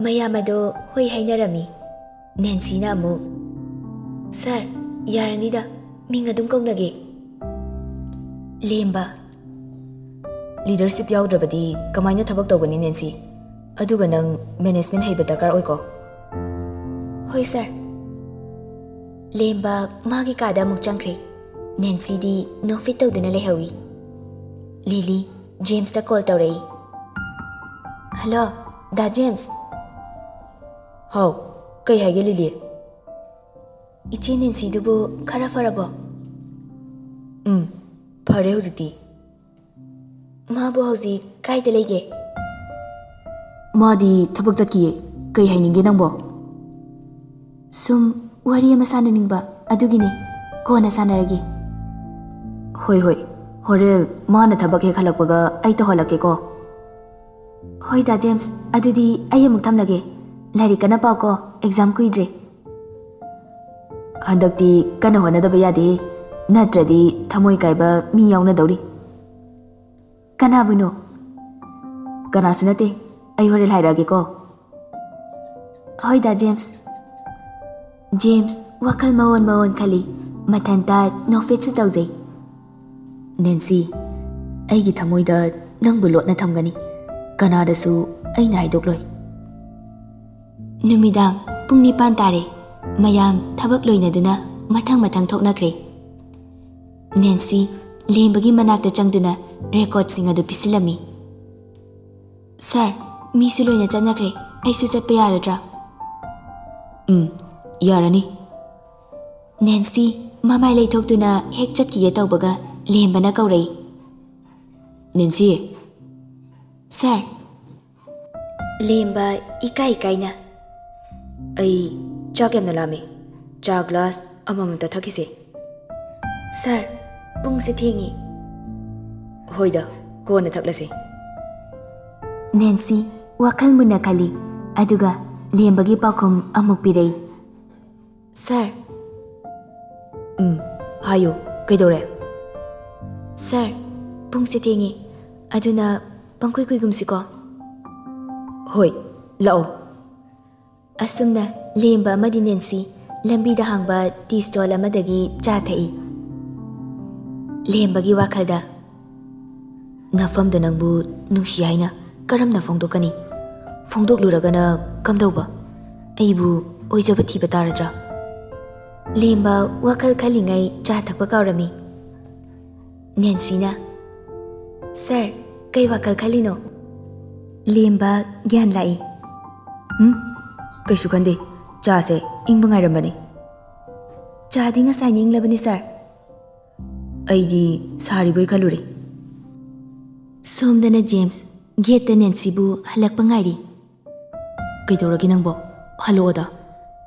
ꯃꯌꯥꯝ ꯑꯗꯣ ꯍꯣꯏ ꯍꯥꯏꯅꯔꯝꯃꯤ꯫ ꯅꯦꯟꯁꯤꯅ ꯑꯃꯨꯛ, "ꯁꯥꯔ, ꯌꯥꯔꯅꯤꯗ, ꯃꯤꯡ ꯑꯗꯨꯝ ꯀꯧꯅꯒꯦ꯫ ꯂꯦꯝꯕ꯫ ꯂꯤꯗꯔꯁꯤꯞ ꯌꯥꯎꯗ꯭ꯔꯕꯗꯤ ꯀꯃꯥꯏꯅ ꯊꯕꯛ ꯇꯧꯒꯅꯤ, ꯅꯦꯟꯁꯤ? ꯑꯗꯨꯒ ꯅꯪ ꯃꯦꯅꯦꯖꯃꯦꯟ ꯍꯩꯕ ꯗꯔꯀꯥꯔ ꯑꯣꯏꯀꯣ꯫ ꯍꯣꯏ, ꯁꯥꯔ꯫ ꯂꯦꯝꯕ ꯃꯥꯒꯤ ꯀꯥꯗ ꯑꯃꯨꯛ ꯆꯪꯈ꯭ꯔꯦ꯫ ꯅꯦꯟꯁꯤꯗꯤ ꯅꯣꯛꯐꯦꯠ ꯇꯧꯗꯨꯅ ꯂꯩꯍꯧꯏ꯫ ꯂꯤꯂꯤ ꯖꯦꯝꯁꯇ ꯀꯣꯜ ꯇꯧꯔꯛꯏ꯫ "ꯍꯜꯂꯣ, ꯗꯥ ꯖꯦꯝꯁ꯫" "ꯍꯥꯎ, ꯀꯩ ꯍꯥꯏꯒꯦ, ꯂꯤꯂꯤ?" "ꯏꯆꯦ ꯅꯦꯟꯁꯤꯗꯨꯕꯨ ꯈꯔ ꯐꯔꯕꯣ?" "ꯎꯝ, ꯐꯔꯦ ꯍꯧꯖꯤꯛꯇꯤ꯫" "ꯃꯥꯕꯨ ꯍꯧꯖꯤꯛ ꯀꯥꯏꯗ ꯂꯩꯒꯦ?" "ꯃꯥꯗꯤ ꯊꯕꯛ ꯆꯠꯈꯤꯌꯦ꯫ ꯀꯩ ꯍꯥꯏꯅꯤꯡꯒꯦ ꯅꯪꯕꯣ?" "ꯁꯨꯝ ꯋꯥꯔꯤ ꯑꯃ ꯁꯥꯟꯅꯅꯤꯡꯕ, ꯑꯗꯨꯒꯤꯅꯦ꯫ ꯀꯣꯟꯅ ꯁꯥꯟꯅꯔꯒꯦ꯫" "ꯍꯣꯏ, ꯍꯣꯏ꯫ ꯍꯣꯔꯦꯟ ꯃꯥꯅ ꯊꯕꯛ ꯍꯦꯛ ꯍꯜꯂꯛꯄꯒ ꯑꯩ ꯇꯧꯍꯜꯂꯛꯀꯦꯀꯣ꯫" "ꯍꯣꯏ, ꯗꯥ ꯖꯦꯝꯁ꯫ ꯑꯗꯨꯗꯤ ꯑꯩ ꯑꯃꯨꯛ ꯊꯝꯂꯒꯦ꯫ ꯂꯥꯏꯔꯤꯛ ꯀꯟꯅ ꯄꯥꯎꯀꯣ, ꯑꯦꯛꯖꯥꯝ ꯀꯨꯏꯗ꯭ꯔꯦ꯫" "ꯍꯟꯗꯛꯇꯤ ꯀꯟꯅ ꯍꯣꯠꯅꯗꯕ ꯌꯥꯗꯦ, ꯅꯠꯇ꯭ꯔꯗꯤ ꯊꯃꯣꯏ ꯀꯥꯏꯕ ꯃꯤ ꯌꯥꯎꯅꯗꯧꯔꯤ꯫" "ꯀꯅꯥꯕꯨꯅꯣ?" "ꯀꯅꯥꯁꯨ ꯅꯠꯇꯦ, ꯑꯩ ꯍꯣꯔꯦꯟ ꯍꯥꯏꯔꯛꯑꯒꯦꯀꯣ꯫" "ꯍꯣꯏ, ꯗꯥ ꯖꯦꯝꯁ꯫" ꯖꯦꯝꯁ ꯋꯥꯈꯜ ꯃꯑꯣꯟ ꯃꯑꯣꯟ ꯈꯜꯂꯤ꯫ ꯃꯊꯟꯇ ꯅꯣꯛꯐꯦꯠꯁꯨ ꯇꯧꯖꯩ꯫ "ꯅꯦꯟꯁꯤ, ꯑꯩꯒꯤ ꯊꯃꯣꯏꯗ ꯅꯪꯕꯨ ꯂꯣꯠꯅ ꯊꯝꯒꯅꯤ꯫ ꯀꯅꯥꯗꯁꯨ ꯑꯩꯅ ꯍꯥꯏꯗꯣꯛꯂꯣꯏ꯫" ꯅꯨꯃꯤꯗꯥꯡ ꯄꯨꯡ ꯅꯤꯄꯥꯟ ꯇꯥꯔꯦ꯫ ꯃꯌꯥꯝ ꯊꯕꯛ ꯂꯣꯏꯅꯗꯨꯅ ꯃꯊꯪ ꯃꯊꯪ ꯊꯣꯛꯅꯈ꯭ꯔꯦ꯫ ꯅꯦꯟꯁꯤ ꯂꯦꯝꯕꯒꯤ ꯃꯅꯥꯛꯇ ꯆꯪꯗꯨꯅ ꯔꯦꯀꯣꯔꯗꯁꯤꯡ ꯑꯗꯨ ꯄꯤꯁꯤꯜꯂꯝꯃꯤ꯫ "ꯁꯥꯔ, ꯃꯤꯁꯨ ꯂꯣꯏꯅ ꯆꯠꯅꯈ꯭ꯔꯦ, ꯑꯩꯁꯨ ꯆꯠꯄ ꯌꯥꯔꯗ꯭ꯔꯥ?" "ꯎꯝ, ꯌꯥꯔꯅꯤ꯫" ꯅꯦꯟꯁꯤ ꯃꯃꯥꯏ ꯂꯩꯊꯣꯛꯇꯨꯅ ꯍꯦꯛ ꯆꯠꯈꯤꯒꯦ ꯇꯧꯕꯒ ꯂꯦꯝꯕꯅ ꯀꯧꯔꯛꯏ꯫ "ꯅꯦꯟꯁꯤ!" "ꯁꯥꯔ꯫" ꯂꯦꯝꯕ ꯏꯀꯥꯏ ꯏꯀꯥꯏꯅ꯫ "ꯑꯩ ꯆꯥꯛ ꯌꯥꯝꯅ ꯂꯥꯝꯃꯤ꯫ ꯆꯥ ꯒ꯭ꯂꯥꯁ ꯑꯃꯃꯝꯇ ꯊꯛꯈꯤꯁꯦ꯫" "ꯁꯥꯔ, ꯄꯨꯡꯁꯦ ꯊꯦꯡꯉꯤ꯫" "ꯍꯣꯏꯗ, ꯀꯣꯟꯅ ꯊꯛꯂꯁꯤ꯫" ꯅꯦꯟꯁꯤ ꯋꯥꯈꯜ ꯃꯨꯟꯅ ꯈꯜꯂꯤ, ꯑꯗꯨꯒ ꯂꯦꯝꯕꯒꯤ ꯄꯥꯎꯈꯨꯝ ꯑꯃꯨꯛ ꯄꯤꯔꯛꯏ꯫ "ꯁꯥꯔ꯫" "ꯎꯝ, ꯍꯥꯏꯌꯨ, ꯀꯩꯗꯧꯔꯦ?" "ꯁꯥꯔ, ꯄꯨꯡꯁꯦ ꯊꯦꯡꯉꯤ, ꯑꯗꯨꯅ ꯄꯪꯀꯨꯏ ꯀꯨꯏꯒꯨꯝꯁꯤꯀꯣ꯫" "ꯍꯣꯏ, ꯂꯥꯛꯑꯣ꯫" ꯑꯁꯨꯝꯅ ꯂꯦꯝꯕ ꯑꯃꯗꯤ ꯅꯦꯟꯁꯤ ꯂꯝꯕꯤꯗ ꯍꯥꯡꯕ ꯇꯤ ꯁ꯭ꯇꯣꯜ ꯑꯃꯗꯒꯤ ꯆꯥ ꯊꯛꯏ꯫ ꯂꯦꯝꯕꯒꯤ ꯋꯥꯈꯜꯗ, "ꯅꯐꯝꯗ ꯅꯪꯕꯨ ꯅꯨꯡꯁꯤ ꯍꯥꯏꯅ ꯀꯔꯝꯅ ꯐꯣꯡꯗꯣꯛꯀꯅꯤ? ꯐꯣꯡꯗꯣꯛꯂꯨꯔꯒꯅ ꯀꯝꯗꯧꯕ? ꯑꯩꯕꯨ ꯑꯣꯏꯖꯕ ꯊꯤꯕ ꯇꯥꯔꯗ꯭ꯔꯥ?" ꯂꯦꯝꯕ ꯋꯥꯈꯜ ꯈꯜꯂꯤꯉꯩ ꯆꯥ ꯊꯛꯄ ꯀꯥꯎꯔꯝꯃꯤ꯫ ꯅꯦꯟꯁꯤꯅ, "ꯁꯔ, ꯀꯩ ꯋꯥꯈꯜ ꯈꯜꯂꯤꯅꯣ?" ꯂꯦꯝꯕ ꯒ꯭ꯌꯥꯟ ꯂꯥꯛꯏ꯫ "ꯍꯨꯝ? ꯀꯩꯁꯨ ꯈꯟꯗꯦ꯫ ꯆꯥꯁꯦ ꯏꯪꯕ ꯉꯥꯏꯔꯝꯕꯅꯤ꯫" "ꯆꯥꯗꯤ ꯉꯁꯥꯏꯅ ꯏꯪꯂꯕꯅꯤ, ꯁꯔ꯫" "ꯑꯩꯗꯤ ꯁꯥꯔꯤꯕꯣꯏ ꯈꯜꯂꯨꯔꯦ꯫" ꯁꯣꯝꯗꯅ ꯖꯦꯝꯁ ꯒꯦꯠꯇ ꯅꯦꯟꯁꯤꯕꯨ ꯍꯜꯂꯛꯄ ꯉꯥꯏꯔꯤ꯫ "ꯀꯩꯗꯧꯔꯒꯦ ꯅꯪꯕꯣ? ꯍꯜꯂꯛꯑꯣꯗ꯫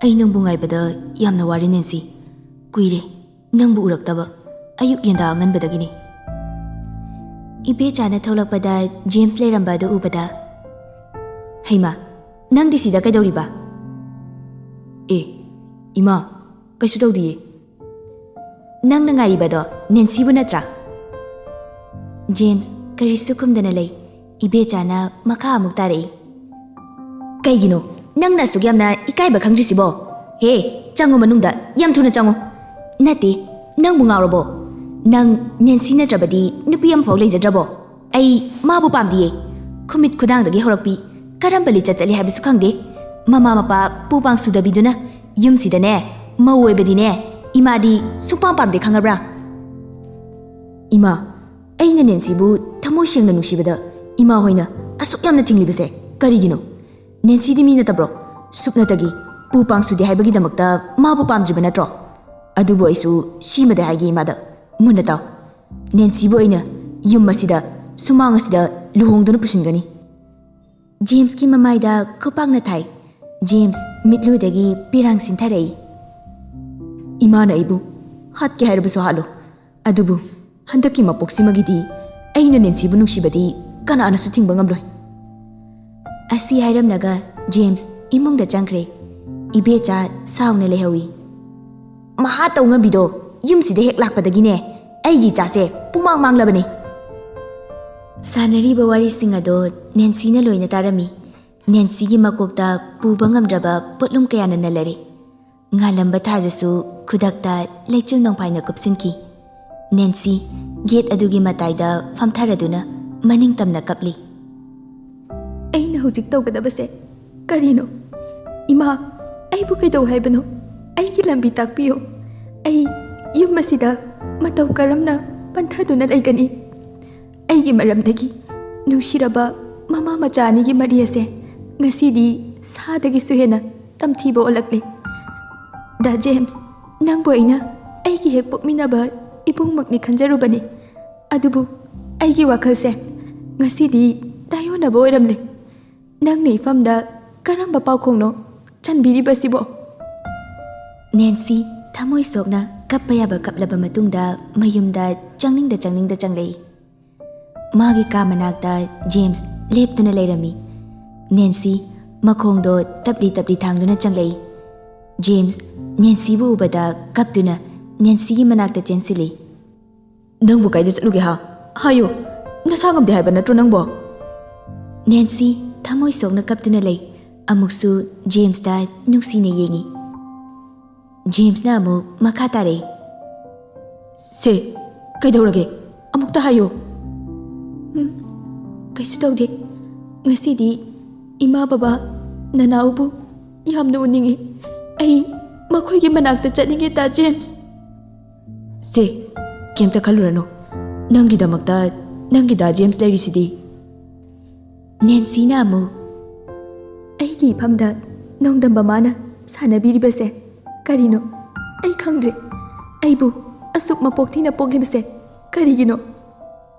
ꯑꯩ ꯅꯪꯕꯨ ꯉꯥꯏꯕꯗ ꯌꯥꯝꯅ ꯋꯥꯔꯦ ꯅꯦꯟꯁꯤ꯫ ꯀꯨꯏꯔꯦ ꯅꯪꯕꯨ ꯎꯔꯛꯇꯕ꯫ ꯑꯌꯨꯛ ꯌꯦꯟꯗꯥ ꯑꯉꯟꯕꯗꯒꯤꯅꯤ꯫" ꯏꯕꯦꯆꯥꯅ ꯊꯣꯛꯂꯛꯄꯗ ꯖꯦꯝꯁ ꯂꯩꯔꯝꯕ ꯑꯗꯨ ꯎꯕꯗ, "ꯍꯩꯃꯥ, ꯅꯪꯗꯤ ꯁꯤꯗ ꯀꯩꯗꯧꯔꯤꯕ?" "ꯑꯦ, ꯏꯃꯥ, ꯀꯩꯁꯨ ꯇꯧꯗꯤꯌꯦ꯫" "ꯅꯪꯅ ꯉꯥꯏꯔꯤꯕꯗꯣ ꯅꯦꯟꯁꯤꯕꯨ ꯅꯠꯇ꯭ꯔꯥ?" ꯖꯦꯝꯁ ꯀꯔꯤꯁꯨ ꯈꯨꯝꯗꯅ ꯂꯩ꯫ ꯏꯕꯦꯆꯥꯅ ꯃꯈꯥ ꯑꯃꯨꯛ ꯇꯥꯔꯛꯏ꯫ "ꯀꯩꯒꯤꯅꯣ ꯅꯪꯅ ꯑꯁꯨꯛ ꯌꯥꯝꯅ ꯏꯀꯥꯏꯕ ꯈꯪꯗ꯭ꯔꯤꯁꯤꯕꯣ? ꯍꯦ, ꯆꯪꯉꯨ ꯃꯅꯨꯡꯗ, ꯌꯥꯝ ꯊꯨꯅ ꯆꯪꯉꯨ꯫" "ꯅꯠꯇꯦ, ꯅꯪꯕꯨ ꯉꯥꯎꯔꯕꯣ? ꯅꯪ ꯅꯦꯟꯁꯤ ꯅꯠꯇ꯭ꯔꯕꯗꯤ ꯅꯨꯄꯤ ꯑꯃꯐꯥꯎ ꯂꯩꯖꯗ꯭ꯔꯕꯣ?" "ꯑꯩ ꯃꯥꯕꯨ ꯄꯥꯝꯗꯤꯌꯦ꯫ ꯈꯨꯃꯤꯠ ꯈꯨꯗꯥꯡꯗꯒꯤ ꯍꯧꯔꯛꯄꯤ, ꯀꯔꯝꯕ ꯂꯤꯆꯠ ꯆꯠꯂꯤ ꯍꯥꯏꯕꯁꯨ ꯈꯪꯗꯦ꯫ ꯃꯃꯥ ꯃꯄꯥ ꯄꯨ ꯄꯥꯡ ꯁꯨꯗꯕꯤꯗꯨꯅ ꯌꯨꯝꯁꯤꯗꯅꯦ, ꯃꯧ ꯑꯣꯏꯕꯗꯤꯅꯦ, ꯏꯃꯥꯗꯤ ꯁꯨꯡꯄꯥꯝ ꯄꯥꯝꯗꯦ, ꯈꯪꯉꯕ꯭ꯔꯥ?" "ꯏꯃꯥ, ꯑꯩꯅ ꯅꯦꯟꯁꯤꯕꯨ ꯊꯃꯣꯏ ꯁꯦꯡꯅ ꯅꯨꯡꯁꯤꯕꯗ ꯏꯃꯥ ꯍꯣꯏꯅ ꯑꯁꯨꯛ ꯌꯥꯝꯅ ꯊꯤꯡꯂꯤꯕꯁꯦ ꯀꯔꯤꯒꯤꯅꯣ? ꯅꯦꯟꯁꯤꯗꯤ ꯃꯤ ꯅꯠꯇꯕ꯭ꯔꯣ? ꯁꯨꯞꯅꯇꯒꯤ ꯄꯨ ꯄꯥꯡ ꯁꯨꯗꯦ ꯍꯥꯏꯕꯒꯤꯗꯃꯛꯇ ꯃꯥꯕꯨ ꯄꯥꯝꯗ꯭ꯔꯤꯕ ꯅꯠꯇ꯭ꯔꯣ? ꯑꯗꯨꯕꯨ ꯑꯩꯁꯨ ꯁꯤꯃꯗꯤ ꯍꯥꯏꯒꯦ ꯏꯃꯥꯗ, ꯃꯨꯟꯅ ꯇꯥꯎ꯫ ꯅꯦꯟꯁꯤꯕꯨ ꯑꯩꯅ ꯌꯨꯝ ꯑꯁꯤꯗ, ꯁꯨꯃꯥꯡ ꯑꯁꯤꯗ ꯂꯨꯍꯣꯡꯗꯨꯅ ꯄꯨꯁꯤꯟꯒꯅꯤ꯫" ꯖꯦꯝꯁꯀꯤ ꯃꯃꯥꯏꯗ ꯈꯨꯄꯥꯛꯅ ꯊꯥꯏ꯫ ꯖꯦꯝꯁ ꯃꯤꯠꯂꯨꯗꯒꯤ ꯄꯤꯔꯥꯡ ꯁꯤꯟꯊꯔꯛꯏ꯫ "ꯏꯃꯥꯅ ꯑꯩꯕꯨ ꯍꯥꯠꯀꯦ ꯍꯥꯏꯔꯕꯁꯨ ꯍꯥꯠꯂꯨ, ꯑꯗꯨꯕꯨ ꯍꯟꯗꯛꯀꯤ ꯃꯄꯣꯛꯁꯤꯃꯒꯤꯗꯤ ꯑꯩꯅ ꯅꯦꯟꯁꯤꯕꯨ ꯅꯨꯡꯁꯤꯕꯗꯤ ꯀꯅꯥꯅꯁꯨ ꯊꯤꯡꯕ ꯉꯝꯂꯣꯏ꯫" ꯑꯁꯤ ꯍꯥꯏꯔꯝꯂꯒ ꯖꯦꯝꯁ ꯏꯃꯨꯡꯗ ꯆꯪꯈ꯭ꯔꯦ꯫ ꯏꯕꯦꯆꯥ ꯁꯥꯎꯅ ꯂꯩꯍꯧꯏ꯫ "ꯃꯍꯥ ꯇꯧꯉꯝꯕꯤꯗꯣ ꯌꯨꯝꯁꯤꯗ ꯍꯦꯛ ꯂꯥꯛꯄꯗꯒꯤꯅꯦ, ꯑꯩꯒꯤ ꯏꯆꯥꯁꯦ ꯄꯨꯃꯥꯡ ꯃꯥꯡꯂꯕꯅꯤ꯫" ꯁꯥꯟꯅꯔꯤꯕ ꯋꯥꯔꯤꯁꯤꯡ ꯑꯗꯣ ꯅꯦꯟꯁꯤꯅ ꯂꯣꯏꯅ ꯇꯥꯔꯝꯃꯤ꯫ ꯅꯦꯟꯁꯤꯒꯤ ꯃꯀꯣꯛꯇ ꯄꯨꯕ ꯉꯝꯗ꯭ꯔꯕ ꯄꯣꯠꯂꯨꯝ ꯀꯌꯥꯅ ꯅꯜꯂꯔꯦ꯫ ꯉꯥꯜꯂꯝꯕ ꯊꯥꯖꯁꯨ ꯈꯨꯗꯛꯇ ꯂꯩꯆꯤꯜ ꯅꯣꯡꯐꯥꯏꯅ ꯀꯨꯞꯁꯤꯟꯈꯤ꯫ ꯅꯦꯟꯁꯤ ꯒꯦꯠ ꯑꯗꯨꯒꯤ ꯃꯇꯥꯏꯗ ꯐꯝꯊꯔꯗꯨꯅ ꯃꯅꯤꯡ ꯇꯝꯅ ꯀꯞꯂꯤ꯫ "ꯑꯩꯅ ꯍꯧꯖꯤꯛ ꯇꯧꯒꯗꯕꯁꯦ ꯀꯔꯤꯅꯣ? ꯏꯃꯥ, ꯑꯩꯕꯨ ꯀꯩꯗꯧ ꯍꯥꯏꯕꯅꯣ? ꯑꯩꯒꯤ ꯂꯝꯕꯤ ꯇꯥꯛꯄꯤꯌꯨ꯫ ꯑꯩ ꯌꯨꯝ ꯑꯁꯤꯗ ꯃꯇꯧ ꯀꯔꯝꯅ ꯄꯟꯊꯗꯨꯅ ꯂꯩꯒꯅꯤ? ꯑꯩꯒꯤ ꯃꯔꯝꯗꯒꯤ ꯅꯨꯡꯁꯤꯔꯕ ꯃꯃꯥ ꯃꯆꯥ ꯑꯅꯤꯒꯤ ꯃꯔꯤ ꯑꯁꯦ ꯉꯁꯤꯗꯤ ꯁꯥꯗꯒꯤꯁꯨ ꯍꯦꯟꯅ ꯇꯝꯊꯤꯕ ꯑꯣꯜꯂꯛꯂꯦ꯫ ꯗꯥ ꯖꯦꯝꯁ, ꯅꯪꯕꯨ ꯑꯩꯅ ꯑꯩꯒꯤ ꯍꯦꯛ ꯄꯣꯛꯃꯤꯟꯅꯕ ꯏꯕꯨꯡꯃꯛꯅꯤ ꯈꯟꯖꯔꯨꯕꯅꯤ꯫ ꯑꯗꯨꯕꯨ ꯑꯩꯒꯤ ꯋꯥꯈꯜꯁꯦ ꯉꯁꯤꯗꯤ ꯇꯥꯏꯌꯣꯟꯅꯕ ꯑꯣꯏꯔꯝꯂꯦ꯫ ꯅꯪꯅ ꯏꯐꯝꯗ ꯀꯔꯝꯕ ꯄꯥꯎꯈꯣꯡꯅꯣ ꯆꯟꯕꯤꯔꯤꯕꯁꯤꯕꯣ?" ꯅꯦꯟꯁꯤ ꯊꯃꯣꯏ ꯁꯣꯛꯅ ꯀꯞꯄ ꯌꯥꯕ ꯀꯞꯂꯕ ꯃꯇꯨꯡꯗ ꯃꯌꯨꯝꯗ ꯆꯪꯅꯤꯡꯗ ꯆꯪꯅꯤꯡꯗ ꯆꯪꯂꯛꯏ꯫ ꯃꯥꯒꯤ ꯀꯥ ꯃꯅꯥꯛꯇ ꯖꯦꯝꯁ ꯂꯦꯞꯇꯨꯅ ꯂꯩꯔꯝꯃꯤ꯫ ꯅꯦꯟꯁꯤ ꯃꯈꯣꯡꯗꯣ ꯇꯞꯂꯤ ꯇꯞꯂꯤ ꯊꯥꯡꯗꯨꯅ ꯆꯪꯂꯛꯏ꯫ ꯖꯦꯝꯁ ꯅꯦꯟꯁꯤꯕꯨ ꯎꯕꯗ ꯀꯞꯇꯨꯅ ꯅꯦꯟꯁꯤꯒꯤ ꯃꯅꯥꯛꯇ ꯆꯦꯟꯁꯤꯜꯂꯤ꯫ "ꯅꯪꯕꯨ ꯀꯥꯏꯗ ꯆꯠꯂꯨꯒꯦ ꯍꯥ? ꯍꯥꯏꯌꯨ, ꯅꯁꯥ ꯉꯝꯗꯦ ꯍꯥꯏꯕ ꯅꯠꯇ꯭ꯔꯣ ꯅꯪꯕꯣ?" ꯅꯦꯟꯁꯤ ꯊꯃꯣꯏ ꯁꯣꯛꯅ ꯀꯞꯇꯨꯅ ꯂꯩ꯫ ꯑꯃꯨꯛꯁꯨ ꯖꯦꯝꯁꯇ ꯅꯨꯡꯁꯤꯅ ꯌꯦꯡꯉꯤ꯫ ꯖꯦꯝꯁꯅ ꯑꯃꯨꯛ ꯃꯈꯥ ꯇꯥꯔꯛꯏ꯫ "ꯁꯦ, ꯀꯩꯗꯧꯔꯒꯦ? ꯑꯃꯨꯛꯇ ꯍꯥꯏꯌꯨ꯫" "ꯎꯝ, ꯀꯩꯁꯨ ꯇꯧꯗꯦ꯫ ꯉꯁꯤꯗꯤ ꯏꯃꯥ ꯕꯕꯥ, ꯅꯅꯥꯎꯕꯨ ꯌꯥꯝꯅ ꯎꯅꯤꯡꯉꯤ꯫ ꯑꯩ ꯃꯈꯣꯏꯒꯤ ꯃꯅꯥꯛꯇ ꯆꯠꯅꯤꯡꯉꯦ, ꯗꯥ ꯖꯦꯝꯁ꯫" "ꯁꯦ, ꯀꯩꯝꯇ ꯈꯜꯂꯨꯔꯅꯨ꯫ ꯅꯪꯒꯤꯗꯃꯛꯇ ꯅꯪꯒꯤ ꯗꯥ ꯖꯦꯝꯁ ꯂꯩꯔꯤꯁꯤꯗꯤ꯫" ꯅꯦꯟꯁꯤꯅ ꯑꯃꯨꯛ, "ꯑꯩꯒꯤ ꯏꯐꯝꯗ ꯅꯣꯡꯗꯝꯕ ꯃꯥꯅ ꯁꯥꯟꯅꯕꯤꯔꯤꯕꯁꯦ ꯀꯔꯤꯅꯣ? ꯑꯩ ꯈꯪꯗ꯭ꯔꯦ꯫ ꯑꯩꯕꯨ ꯑꯁꯨꯛ ꯃꯄꯣꯛ ꯊꯤꯅ ꯄꯣꯛꯂꯤꯕꯁꯦ ꯀꯔꯤꯒꯤꯅꯣ?"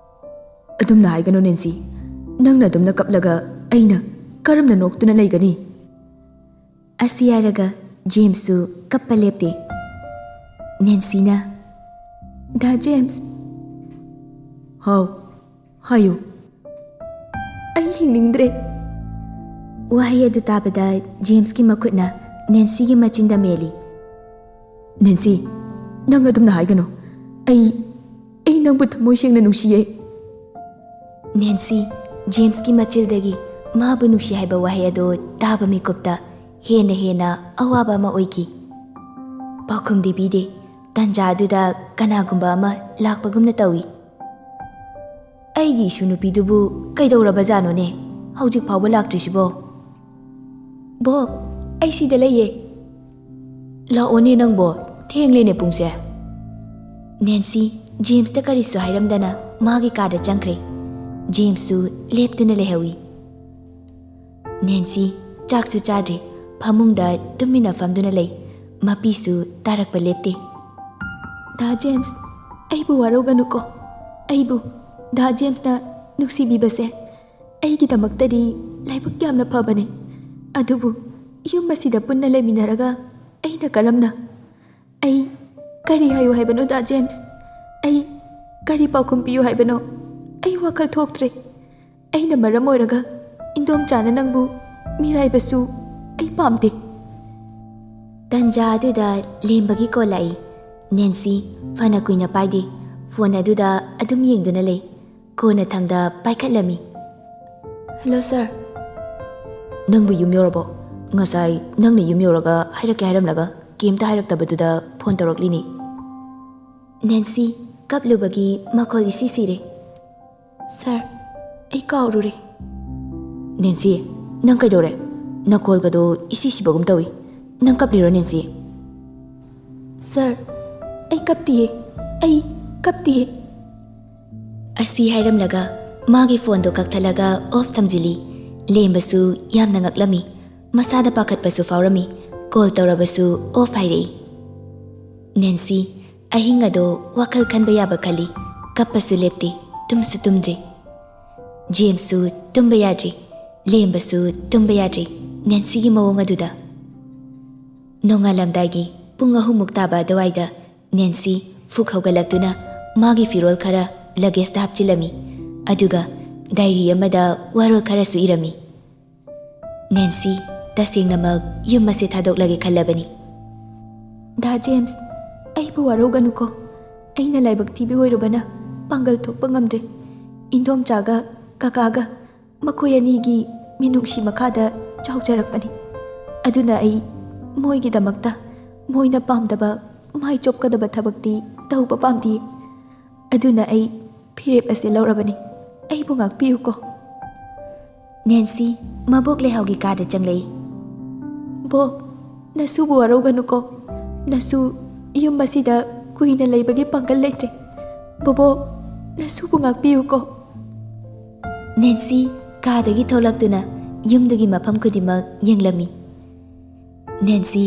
"ꯑꯗꯨꯝꯅ ꯍꯥꯏꯒꯅꯨ ꯅꯦꯟꯁꯤ꯫ ꯅꯪꯅ ꯑꯗꯨꯝꯅ ꯀꯞꯂꯒ ꯑꯩꯅ ꯀꯔꯝꯅ ꯅꯣꯛꯇꯨꯅ ꯂꯩꯒꯅꯤ?" ꯑꯁꯤ ꯍꯥꯏꯔꯒ ꯖꯦꯝꯁꯁꯨ ꯀꯞꯄ ꯂꯦꯞꯇꯦ꯫ ꯅꯦꯟꯁꯤꯅ, "ꯗꯥ ꯖꯦꯝꯁ꯫" "ꯍꯥꯎ, ꯍꯥꯏꯌꯨ꯫" "ꯑꯩ ꯍꯤꯡꯅꯤꯡꯗ꯭ꯔꯦ꯫" ꯋꯥꯍꯩ ꯑꯗꯨ ꯇꯥꯕꯗ ꯖꯦꯝꯁꯀꯤ ꯃꯈꯨꯠꯅ ꯅꯦꯟꯁꯤꯒꯤ ꯃꯆꯤꯟꯗ ꯃꯦꯜꯂꯤ꯫ "ꯅꯦꯟꯁꯤ, ꯅꯪ ꯑꯗꯨꯝꯅ ꯍꯥꯏꯒꯅꯨ꯫ ꯑꯩ, ꯑꯩ ꯅꯪꯕꯨ ꯊꯃꯣꯏ ꯁꯦꯡꯅ ꯅꯨꯡꯁꯤꯌꯦ꯫" ꯅꯦꯟꯁꯤ ꯖꯦꯝꯁꯀꯤ ꯃꯆꯤꯜꯗꯒꯤ ꯃꯥꯕꯨ ꯅꯨꯡꯁꯤ ꯍꯥꯏꯕ ꯋꯥꯍꯩ ꯑꯗꯨ ꯇꯥꯕ ꯃꯤꯀꯨꯞꯇ ꯍꯦꯟꯅ ꯍꯦꯟꯅ ꯑꯋꯥꯕ ꯑꯃ ꯑꯣꯏꯈꯤ꯫ ꯄꯥꯎꯈꯨꯝꯗꯤ ꯄꯤꯗꯦ꯫ ꯇꯥꯟꯖꯥ ꯑꯗꯨꯗ ꯀꯅꯥꯒꯨꯝꯕ ꯑꯃ ꯂꯥꯛꯄꯒꯨꯝꯅ ꯇꯧꯏ꯫ "ꯑꯩꯒꯤ ꯏꯁꯨ ꯅꯨꯄꯤꯗꯨꯕꯨ ꯀꯩꯗꯧꯔꯕꯖꯥꯠꯅꯣꯅꯦ? ꯍꯧꯖꯤꯛ ꯐꯥꯎꯕ ꯂꯥꯛꯇ꯭ꯔꯤꯁꯤꯕꯣ?" "ꯕꯣꯛ, ꯑꯩ ꯁꯤꯗ ꯂꯩꯌꯦ꯫" "ꯂꯥꯛꯑꯣꯅꯦ ꯅꯪꯕꯣ, ꯊꯦꯡꯂꯦꯅꯦ ꯄꯨꯡꯁꯦ꯫" ꯅꯦꯟꯁꯤ ꯖꯦꯝꯁꯇ ꯀꯔꯤꯁꯨ ꯍꯥꯏꯔꯝꯗꯅ ꯃꯥꯒꯤ ꯀꯥꯗ ꯆꯪꯈ꯭ꯔꯦ꯫ ꯖꯦꯝꯁꯁꯨ ꯂꯦꯞꯇꯨꯅ ꯂꯩꯍꯧꯏ꯫ ꯅꯦꯟꯁꯤ ꯆꯥꯛꯁꯨ ꯆꯥꯗ꯭ꯔꯤ, ꯐꯃꯨꯡꯗ ꯇꯨꯃꯤꯟꯅ ꯐꯝꯗꯨꯅ ꯂꯩ꯫ ꯃꯄꯤꯁꯨ ꯇꯥꯔꯛꯄ ꯂꯦꯞꯇꯦ꯫ "ꯗꯥ ꯖꯦꯝꯁ, ꯑꯩꯕꯨ ꯋꯥꯔꯧꯒꯅꯨꯀꯣ꯫ ꯑꯩꯕꯨ ꯗꯥ ꯖꯦꯝꯁꯅ ꯅꯨꯡꯁꯤꯕꯤꯕꯁꯦ ꯑꯩꯒꯤꯗꯃꯛꯇꯗꯤ ꯂꯥꯏꯕꯛ ꯌꯥꯝꯅ ꯐꯕꯅꯦ꯫ ꯑꯗꯨꯕꯨ ꯌꯨꯝ ꯑꯁꯤꯗ ꯄꯨꯟꯅ ꯂꯩꯃꯤꯟꯅꯔꯒ ꯑꯩꯅ ꯀꯔꯝꯅ? ꯑꯩ ꯀꯔꯤ ꯍꯥꯏꯌꯨ ꯍꯥꯏꯕꯅꯣ, ꯗꯥ ꯖꯦꯝꯁ? ꯑꯩ ꯀꯔꯤ ꯄꯥꯎꯈꯨꯝ ꯄꯤꯌꯨ ꯍꯥꯏꯕꯅꯣ? ꯑꯩ ꯋꯥꯈꯜ ꯊꯣꯛꯇ꯭ꯔꯦ꯫ ꯑꯩꯅ ꯃꯔꯝ ꯑꯣꯏꯔꯒ ꯏꯟꯗꯣꯝꯆꯥꯅ ꯅꯪꯕꯨ ꯃꯤꯔꯥꯏꯕꯁꯨ ꯑꯩ ꯄꯥꯝꯗꯦ꯫" ꯇꯟꯖꯥ ꯑꯗꯨꯗ ꯂꯦꯝꯕꯒꯤ ꯀꯣꯜ ꯂꯥꯛꯏ꯫ ꯅꯦꯟꯁꯤ ꯐꯅ ꯀꯨꯏꯅ ꯄꯥꯏꯗꯦ꯫ ꯐꯣꯟ ꯑꯗꯨꯗ ꯑꯗꯨꯝ ꯌꯦꯡꯗꯨꯅ ꯂꯩ꯫ ꯀꯣꯟꯅꯊꯪꯗ ꯄꯥꯏꯈꯠꯂꯝꯃꯤ꯫ "ꯍꯜꯂꯣ, ꯁꯥꯔ꯫" "ꯅꯪꯕꯨ ꯌꯨꯝ ꯌꯧꯔꯕꯣ? ꯉꯁꯥꯏ ꯅꯪꯅ ꯌꯨꯝ ꯌꯧꯔꯒ ꯍꯥꯏꯔꯛꯀꯦ ꯍꯥꯏꯔꯝꯂꯒ ꯀꯩꯝꯇ ꯍꯥꯏꯔꯛꯇꯕꯗꯨꯗ ꯐꯣꯟ ꯇꯧꯔꯛꯂꯤꯅꯤ꯫" ꯅꯦꯟꯁꯤ ꯀꯞꯂꯨꯕꯒꯤ ꯃꯈꯣꯜ ꯏꯁꯤ ꯁꯤꯔꯦ꯫ "ꯁꯥꯔ, ꯑꯩ ꯀꯥꯎꯔꯨꯔꯦ꯫" "ꯅꯦꯟꯁꯤ, ꯅꯪ ꯀꯩꯗꯧꯔꯦ? ꯅꯈꯣꯜꯒꯗꯣ ꯏꯁꯤ ꯁꯤꯕꯒꯨꯝ ꯇꯧꯏ꯫ ꯅꯪ ꯀꯞꯂꯤꯔꯣ, ꯅꯦꯟꯁꯤ?" "ꯁꯥꯔ, ꯑꯩ ꯀꯞꯇꯤꯌꯦ꯫ ꯑꯩ ꯀꯞꯇꯤꯌꯦ꯫" ꯑꯁꯤ ꯍꯥꯏꯔꯝꯂꯒ ꯃꯥꯒꯤ ꯐꯣꯟꯗꯣ ꯀꯛꯊꯠꯂꯒ ꯑꯣꯐ ꯊꯝꯖꯤꯜꯂꯤ꯫ ꯂꯦꯝꯕꯁꯨ ꯌꯥꯝꯅ ꯉꯛꯂꯝꯃꯤ꯫ ꯃꯁꯥꯗ ꯄꯥꯈꯠꯄꯁꯨ ꯐꯥꯎꯔꯝꯃꯤ꯫ ꯀꯣꯜ ꯇꯧꯔꯕꯁꯨ ꯑꯣꯐ ꯍꯥꯏꯔꯛꯏ꯫ ꯅꯦꯟꯁꯤ ꯑꯍꯤꯡ ꯑꯗꯣ ꯋꯥꯈꯜ ꯈꯟꯕ ꯌꯥꯕ ꯈꯜꯂꯤ꯫ ꯀꯞꯄꯁꯨ ꯂꯦꯞꯇꯦ, ꯇꯨꯝꯁꯨ ꯇꯨꯝꯗ꯭ꯔꯤ꯫ ꯖꯦꯝꯁꯁꯨ ꯇꯨꯝꯕ ꯌꯥꯗ꯭ꯔꯤ, ꯂꯦꯝꯕꯁꯨ ꯇꯨꯝꯕ ꯌꯥꯗ꯭ꯔꯤ, ꯅꯦꯟꯁꯤꯒꯤ ꯃꯑꯣꯡ ꯑꯗꯨꯗ꯫ ꯅꯣꯡꯉꯥꯜꯂꯝꯗꯥꯏꯒꯤ ꯄꯨꯡ ꯑꯍꯨꯝꯃꯨꯛ ꯇꯥꯕ ꯑꯗꯨꯋꯥꯏꯗ ꯅꯦꯟꯁꯤ ꯐꯨꯛ ꯍꯧꯒꯠꯂꯛꯇꯨꯅ ꯃꯥꯒꯤ ꯐꯤꯔꯣꯜ ꯈꯔ ꯂꯒꯦꯖꯇ ꯍꯥꯞꯆꯤꯜꯂꯝꯃꯤ, ꯑꯗꯨꯒ ꯗꯥꯏꯔꯤ ꯑꯃꯗ ꯋꯥꯔꯣꯜ ꯈꯔꯁꯨ ꯏꯔꯝꯃꯤ꯫ ꯅꯦꯟꯁꯤ ꯇꯁꯦꯡꯅꯃꯛ ꯌꯨꯝ ꯑꯁꯤ ꯊꯥꯗꯣꯛꯂꯒꯦ ꯈꯜꯂꯕꯅꯤ꯫ "ꯗꯥ ꯖꯦꯝꯁ, ꯑꯩꯕꯨ ꯋꯥꯔꯧꯒꯅꯨꯀꯣ꯫ ꯑꯩꯅ ꯂꯥꯏꯕꯛ ꯊꯤꯕꯤ ꯑꯣꯏꯔꯨꯕꯅ ꯄꯥꯡꯒꯜ ꯊꯣꯛꯄ ꯉꯝꯗ꯭ꯔꯦ꯫ ꯏꯟꯗꯣꯝꯆꯥꯒ ꯀꯀꯥꯒ ꯃꯈꯣꯏ ꯑꯅꯤꯒꯤ ꯃꯤꯅꯨꯡꯁꯤ ꯃꯈꯥꯗ ꯆꯥꯎꯖꯔꯛꯄꯅꯤ꯫ ꯑꯗꯨꯅ ꯑꯩ ꯃꯣꯏꯒꯤꯗꯃꯛꯇ ꯃꯣꯏꯅ ꯄꯥꯝꯗꯕ, ꯃꯥꯏ ꯆꯣꯞꯀꯗꯕ ꯊꯕꯛꯇꯤ ꯇꯧꯕ ꯄꯥꯝꯗꯤꯌꯦ꯫ ꯑꯗꯨꯅ ꯑꯩ ꯐꯤꯔꯦꯞ ꯑꯁꯤ ꯂꯧꯔꯕꯅꯤ꯫ ꯑꯩꯕꯨ ꯉꯥꯛꯄꯤꯌꯨꯀꯣ꯫" ꯅꯦꯟꯁꯤ ꯃꯕꯣꯛ ꯂꯩꯍꯥꯎꯒꯤ ꯀꯥꯗ ꯆꯪꯂꯛꯏ꯫ "ꯕꯣꯛ, ꯅꯁꯨꯕꯨ ꯋꯥꯔꯧꯒꯅꯨꯀꯣ꯫ ꯅꯁꯨ ꯌꯨꯝ ꯑꯁꯤꯗ ꯀꯨꯏꯅ ꯂꯩꯕꯒꯤ ꯄꯥꯡꯒꯜ ꯂꯩꯇ꯭ꯔꯦ꯫ ꯕꯣꯕꯣꯛ, ꯅꯁꯨꯕꯨ ꯉꯥꯛꯄꯤꯌꯨꯀꯣ꯫" ꯅꯦꯟꯁꯤ ꯀꯥꯗꯒꯤ ꯊꯣꯛꯂꯛꯇꯨꯅ ꯌꯨꯝꯗꯨꯒꯤ ꯃꯐꯝ ꯈꯨꯗꯤꯡꯃꯛ ꯌꯦꯡꯂꯝꯃꯤ꯫ ꯅꯦꯟꯁꯤ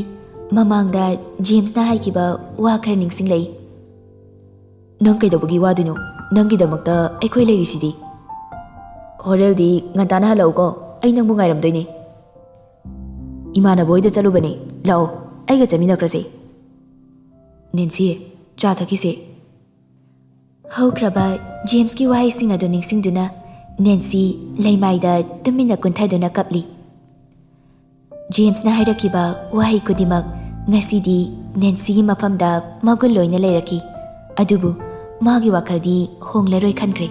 ꯃꯃꯥꯡꯗ ꯖꯦꯝꯁꯅ ꯍꯥꯏꯈꯤꯕ ꯋꯥ ꯈꯔ ꯅꯤꯡꯁꯤꯡꯂꯛꯏ꯫ "ꯅꯪ ꯀꯩꯗꯧꯕꯒꯤ ꯋꯥꯗꯣꯏꯅꯣ? ꯅꯪꯒꯤꯗꯃꯛꯇ ꯑꯩꯈꯣꯏ ꯂꯩꯔꯤꯁꯤꯗꯤ꯫" "ꯍꯣꯔꯦꯜꯗꯤ ꯉꯟꯇꯥꯅ ꯍꯜꯂꯛꯎꯀꯣ, ꯑꯩ ꯅꯪꯕꯨ ꯉꯥꯏꯔꯝꯗꯣꯏꯅꯦ꯫" "ꯏꯃꯥꯟꯅꯕ ꯍꯣꯏꯗ ꯆꯠꯂꯨꯕꯅꯦ, ꯂꯥꯛꯑꯣ, ꯑꯩꯒ ꯆꯠꯃꯤꯟꯅꯈ꯭ꯔꯁꯦ꯫" "ꯅꯦꯟꯁꯤ, ꯆꯥ ꯊꯛꯈꯤꯁꯦ꯫" ꯍꯧꯈ꯭ꯔꯕ ꯖꯦꯝꯁꯀꯤ ꯋꯥꯍꯩꯁꯤꯡ ꯑꯗꯨ ꯅꯤꯡꯁꯤꯡꯗꯨꯅ ꯅꯦꯟꯁꯤ ꯂꯩꯃꯥꯏꯗ ꯇꯨꯃꯤꯟꯅ ꯀꯨꯟꯊꯗꯨꯅ ꯀꯞꯂꯤ꯫ ꯖꯦꯝꯁꯅ ꯍꯥꯏꯔꯛꯈꯤꯕ ꯋꯥꯍꯩ ꯈꯨꯗꯤꯡꯃꯛ ꯉꯁꯤꯗꯤ ꯅꯦꯟꯁꯤꯒꯤ ꯃꯐꯝꯗ ꯃꯒꯨꯟ ꯂꯣꯏꯅ ꯂꯩꯔꯛꯈꯤ꯫ ꯑꯗꯨꯕꯨ ꯃꯥꯒꯤ ꯋꯥꯈꯜꯗꯤ ꯍꯣꯡꯂꯔꯣꯏ ꯈꯟꯈ꯭ꯔꯦ꯫